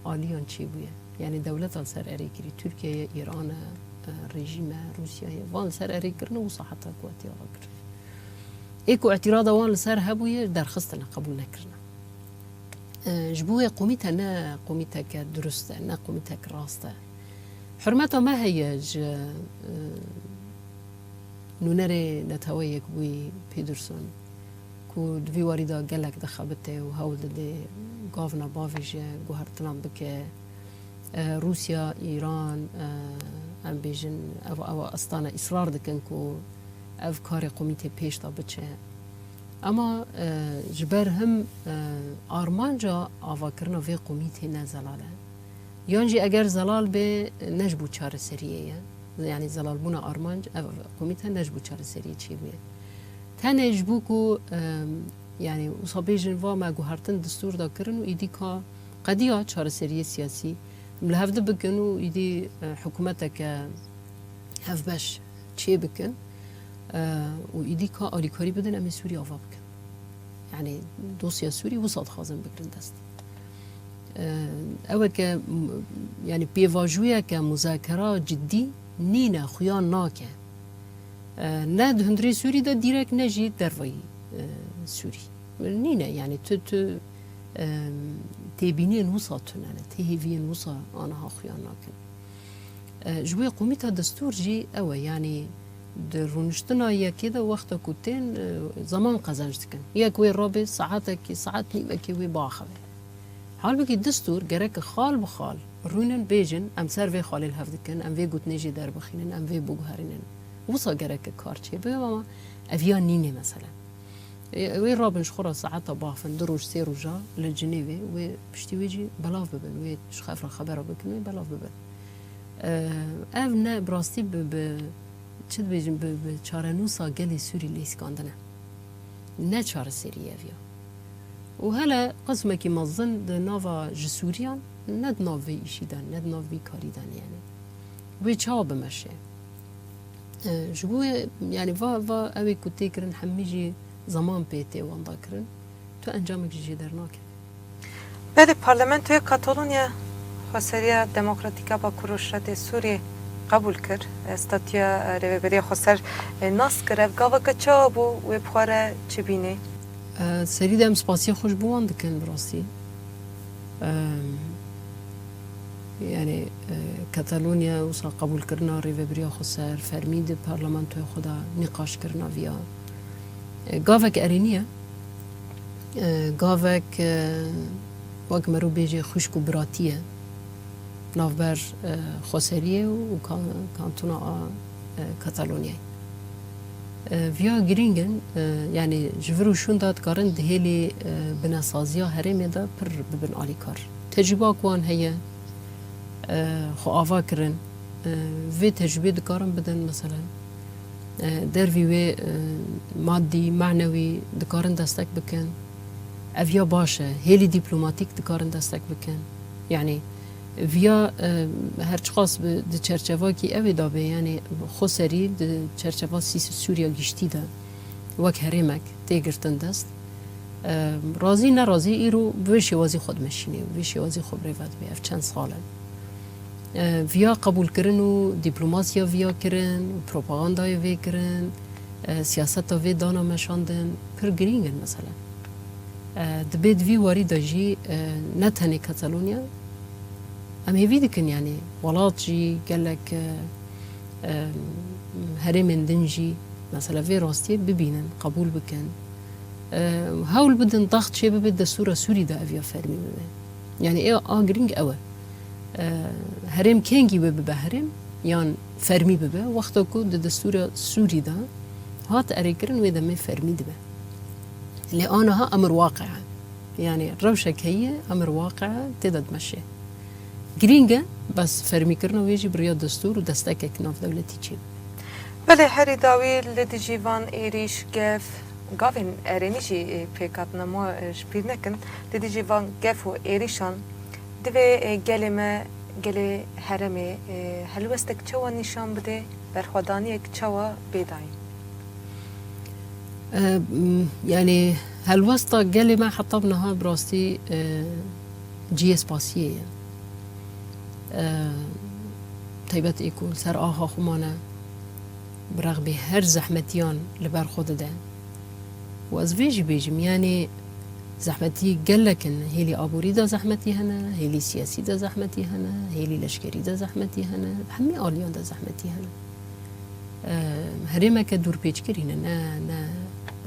aliyan çêbûye. Yani dewleta li ser erê kirî, Tirkiye ye, Îran e, e, rejîm e, Rûsya ye. Van li ser erê kirine, wisa heta ku hatiye avakirin. Ê ku îtîrada wan li ser hebûye, derxistine, qebûl nekirine. E, ji bo wê komîte ne komîteke durust e, ne komîtek rast e. Hurmeta me heye ji, e, nûnerê Neteweyê Yekbûyî Pedersen, ku di vî warî de gelek dixebite û hewl dide gavna bavêje, guhertinan bike. E, Rûsya, Îran, e, em bêjin, ev, ew astane îsrar dikin ku ev karê komîtê pêş de biçe. Ama, e, ji ber him, e, armanca avakirina vê komîtê ne zelal e. Yan jî eger zelal bê, ne ji bo çareseriyê ye. Yanî zelalbûna armanc, ev komîte ne ji bo çareseriyê çêbûye. Tenê ji bo ku, e, yanî wisa bêjin va me guhertin distûr de kirin û îdî ka qediya çareseriyê siyasî em li hev di bikin û îdî, e, hikûmeteke hevbeş çê bikin, e, û îdî ka alîkarî bidin, em ê Sûrî ava bikin. Yanî dosya Sûrî wisa dixwazin bigirin dest. E, ew e ke, m-, yanî pêvajoyeke muzakera cidî nîne, xuya nake. E, ne di hundirê Sûrî de dîrek ne jî dervayî, e, Sûrî. Nîne, yanî tu, tu, e, têbîniyên wisa tune ne, têhêviyên wisa aniha xuya nakin. E, ji wê komîta destûr jî ew e, yanî di rûniştina yekê de wexta ku tên, e, zeman qezenc dikin. Yek wê rabe saetekê, saet nîvekê wê biaxive. Halbikî destûr gerek xal bi xal rûnin bêjin, em ser vê xalê li hev dikin, em vê gotinê jê derbixînin, em vê biguherînin. Wisa gerek kar çêbibe, ama ev ya nînê mesele. Ê, wê rabin ji xwe re saeta bafin, du roj, sê roja li Cinêvê, wê piştî wê jî belav bibin, wê ji xev re xebera bikin, wê belav bibin. Ee, ev ne bi rastî bi, bi, çi dibêjin, bi, bi çarenûsa gelê Sûrî lêskandin e. Ne çareserî ev ya. Û hele qismekî mezin di nava ji Sûriyan, ne di nav vê îşî de, ne di nav vî karî de ne, yanî. Wê çawa bimeşe? E, ji bo wê, yanî va, va ew ê ku tê kirin hemî jî zeman pê tê wenda kirin, tu encamek jî jê dernakeve. Belê, Parlamentoya Katalonya xweseriya Demokratîk a Bakur Rojhilatê Sûriyê qebûl kir. E, statûya, e, Rêveberiya Xweser, e, nas kir. Ev gaveke çawa bû? Wê bi xwe re çi bînê? E, serî de em spasiya xwe ji bo wan dikin, bi rastî. Em, yanî, e, Katalonya wisa qebûlkirina Rêveberiya Xweser, fermî di parlamentoya xwe de nîqaşkirina viya. E, gavek erênî ye. E, gavek, e, wek meriv bêjê xwişk û biratî ye navber, e, xweseriyê û ka-, kantona a, e, Katalonyayê. E, viya girîng in, e, yanî ji vir û şûn de dikarin di hêlî, e, binesaziya herêmê de pir bibin alîkar. Tecrûba ku wan heye, e, xwe ava kirin, e, vê tecrûbê dikarin bidin, meselen, e, dervî wê, e, madî, manewî dikarin destek bikin. Ev ya baş e, hêlî dîplomatîk dikarin destek bikin. Yanî, viya, e, her çiqas bi, di çerçevakî ew ê de be, yanî xweserî di çerçeva sîs-, Sûriya giştî de wek herêmek tê girtin dest. E, razî nerazî îro bi vê şêwazî xwe dimeşînê û vê şêwazî xwe bi rê ve dibe. Ev çend sal in. E, viya qebûlkirin û dîplomasiya viya kirin û propagandayê vê kirin, e, siyaseta vê dana meşandin pir girîng in mesela. E, dibê di vî warî de jî, e, ne tenê Katalonya, em hêvî dikin, yanî welat jî gelek, e, e, herêmên din jî mesela vê rastiyê bibînin, qebûl bikin. E, hewl bidin daxt çê bibe, destûra Sûrî de ev ya fermî bibe. Yanî ê a girîng ew e. E, herêm kengî wê bibe herêm, yan fermî bibe, wexta ku di destûra Sûrî de hat erêkirin, wê demê fermî dibe. Lê aniha emir waqi e. Yanî rewşek heye, emir waqi e, tê de dimeşe. Girîng e, bes fermîkirina wê jî bi riya destûr û destekek navdewletî çê bibe. Belê, herî dawî li dijî van êrîş, gef, gavên erênî jî, e, pêk hatin, em wa, e, ji bîr nekin. Li dijî van gef û êrîşan divê, e, gelê me, gelê herêmê, e, helwestek çawa nîşan bide, berxwedaniyek çawa bê dayîn? E, m, yanî helwesta gelê me heta bi niha bi rastî, e, cihê spasiyê ye. E, taybet ê ku li ser axa xwe mane, bi rexbê her zehmetiyan li ber xwe dide. Û ez vê jî bêjim, yanî zehmetî gelek in, hêlî aborî de zehmetî hene, hêlî siyasî de zehmetî hene, hêlî leşkerî de zehmetî hene, hemî aliyan de zehmetî hene. E, herêmeke dûrpêçkirî ne, ne, ne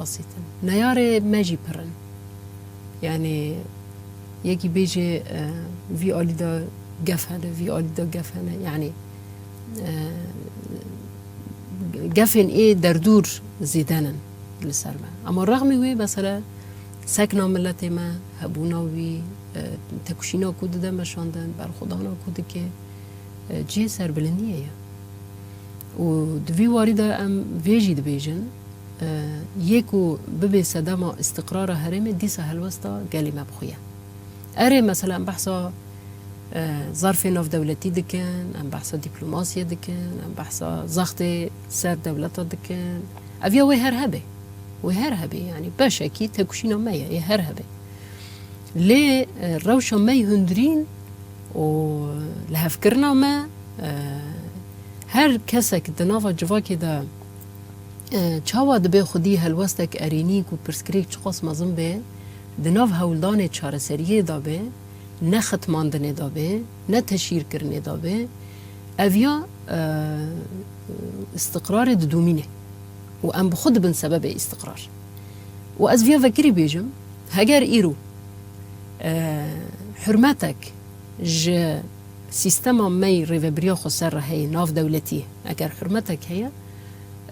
besît in. Neyarê me jî pir in. Yanî yekî bêje, e, vî alî de gef hene, vî alî de gef hene. Yanî e, gefên ê derdûr zêde nin li ser me. Ama rexmî wê, mesela sekna miletê me, hebûna wî, e, tekuşîna ku dide meşandin, berxwedana ku dike, e, cihê serbilindiyê ye. Û di vî warî de em vê jî dibêjin, e, yê ku bibê sedema îstiqrara herêmê, dîsa helwesta gelê me bi xwe ye. Erê, mesela, em behsa, e, zarfê navdewletî dikin, em behsa dîplomasiyê dikin, em behsa zextê ser dewleta dikin. Ev ya wê her hebe. Wê her hebe, yanî beşekî têkoşîna me ye, yê her hebe. Lê, e, rewşa me yê hundirîn û lihevkirina me, e, her kesek di nava civakê de, e, çawa dibe xwedî helwestek erênî ku pirsgirêk çiqas mezin be, di nav hewldanê çareseriyê de be, ne xitmandinê de be, ne teşhîrkirinê de be, ev ya, e, îstiqrarê didomîne û em bi xwe dibin sebebê îstiqrar. Û ez viya vekirî bêjim, heger îro, e, hurmetek ji sîstema me yî rêvebiriya xweser re heye, navdewletî, eger hurmetek heye,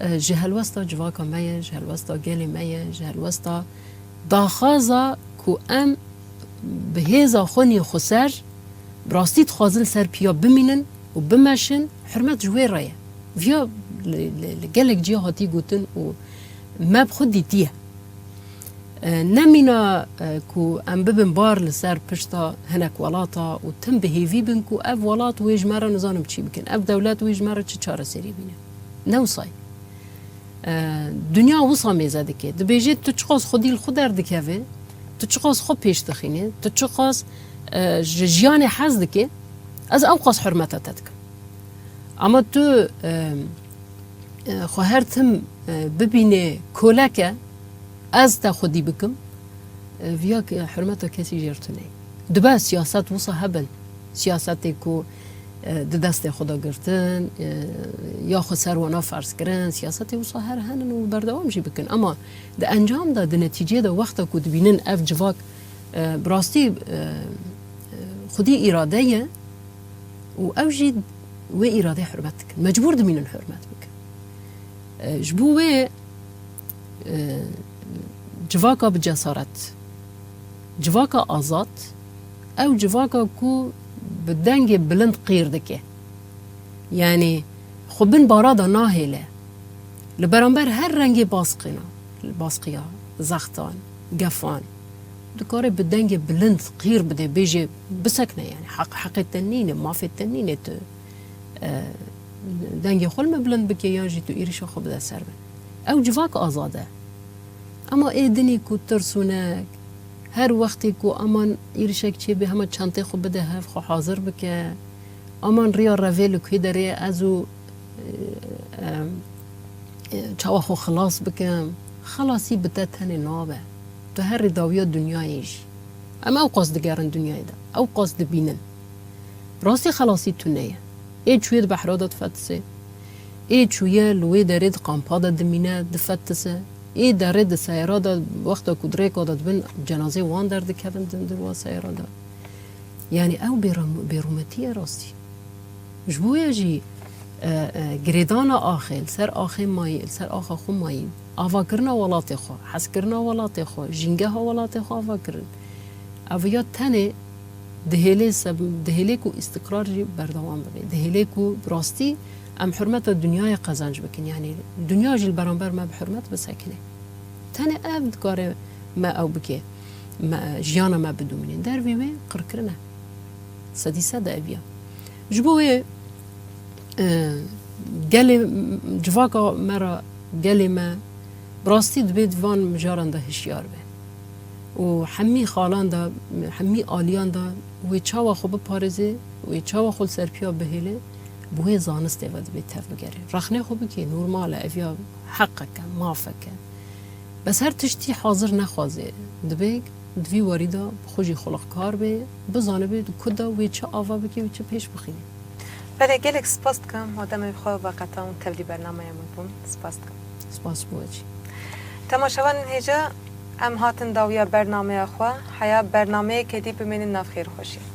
e, ji helwesta civaka me ye, ji helwesta gelê me ye, ji helwesta daxwaza ku em bi hêza xwe nî xweser bi rastî dixwazin ser piya bimînin û bimeşin, hurmet ji wê re ye. Viya li, li, li gelek ciya hatî gotin û me bi xwe dîtiye. E, ne mîna, e, ku em bibin bar li ser pişta hinek welata û tim bi hêvî bin ku ev welat wê ji me re nizanim çi bikin, ev dewlet wê ji me re çi çareserî bîne. Ne wisa ye. E, dinya wisa mêze dike. Dibêje, tu çiqas xwedî li xwe derdikeve, tu çiqas xwe pêş dixîne, tu çiqas, e, ji jiyanê hez dike, ez ewqas hurmeta te dikim. Ama tu, e, e, xwe her tim, e, bibîne koleke, ez te xwedî bikim, e, viya ke hurmeta kesî jê re tune ye. Dibe siyaset wisa hebin. Siyasetê ku, e, di destê xwe de girtin, e, ya xwe ser wana ferz kirin, siyasetê wisa her henin û berdewam jî bikin. Ama di encam de, di netîceyê de wexta ku dibînin ev civak, e, bi rastî, e, e, xwedî îrade ye, û ew jî wê îradeyê hurmet dikin. Mecbûr dimînin hurmet bikin. E, ji bo wê, e, civaka bi cesaret, civaka azad, ew civaka ku bi dengê bilind qîr dike. Yanî xwe bin bara de nahêle. Li beramber her rengê basqîna, basqiya, zextan, gefan, dikare bi dengê bilind qîr bide, bêje, bisekine, yanî heq, heqê te nîne, mafê te nîne tu, e, dengê xwe li me bilind bike yan jî tu êrişa xwe bide ser min. Ew civak azad e. Ema ê dinê ku tirsûne, her wextê ku aman êrişek çêbe, hema çentê xwe bide hev, xwe hazir bike, aman riya revê li kê derê, ez û, e, e, çawa xwe xilas bikim. Xelasî bi te tenê nabe. Tu herî dawiya dinyayê jî. Em ewqas digerin dinyayê de. Ewqas dibînin. Rastî xelasî tune ye. Ê çûyê di behra de difetise. Ê çûye li wê derê di kampa de dimîne, difetise. Ê derê di seyara de, wexta ku di rêka de dibin, cenazê wan derdikevin di, di wa seyara de. Yanî ew bêrem-, bêrûmetî ye rastî. Ji bo ya jî, e, e, girêdana axê, li ser axê mayî, li ser axa xwe mayî, avakirina welatê xwe, hezkirina welatê xwe, jîngeha welatê xwe ava kirin. Ev ya tenê dihêlê seb-, dihêlê ku îstiqrar jî berdewam bibe. Dihêlê ku bi rastî em hurmeta dinyayê qezenc bikin. Yanî dinya jî li beramber me bi hurmet bisekine. Tenê ev dikare me ew bike, me, jiyana me bidomîne. Dervê wê qirkirin e. Sedî sed ev ya. Ji bo wê, e, gelê, civaka me re, gelê me bi rastî dibê di van mijaran de hişyar be. Û hemî xalan de, hemî aliyan de wê çawa xwe biparêze, wê çawa xwe li ser piya bihêle, bi wê zanistê ve dibê tev bigere. Rexnê xwe bike, normal e, ev ya heqek e, mafek e. Bes her tiştî hazir nexwaze. Dibê di vî warî de bi xwe jî xulixkar be, bizanibe di ku de wê çi ava bike û çi pêş bixîne. Belê, gelek spas dikim, madem ev xwe veqeta û tevlî bernameya min bûn. Spas dikim. Spas bo we jî. Temaşevanên hêja, em hatin dawiya bernameya xwe, heya bernameyeke dî bimînin nav xêr û xweşiyê.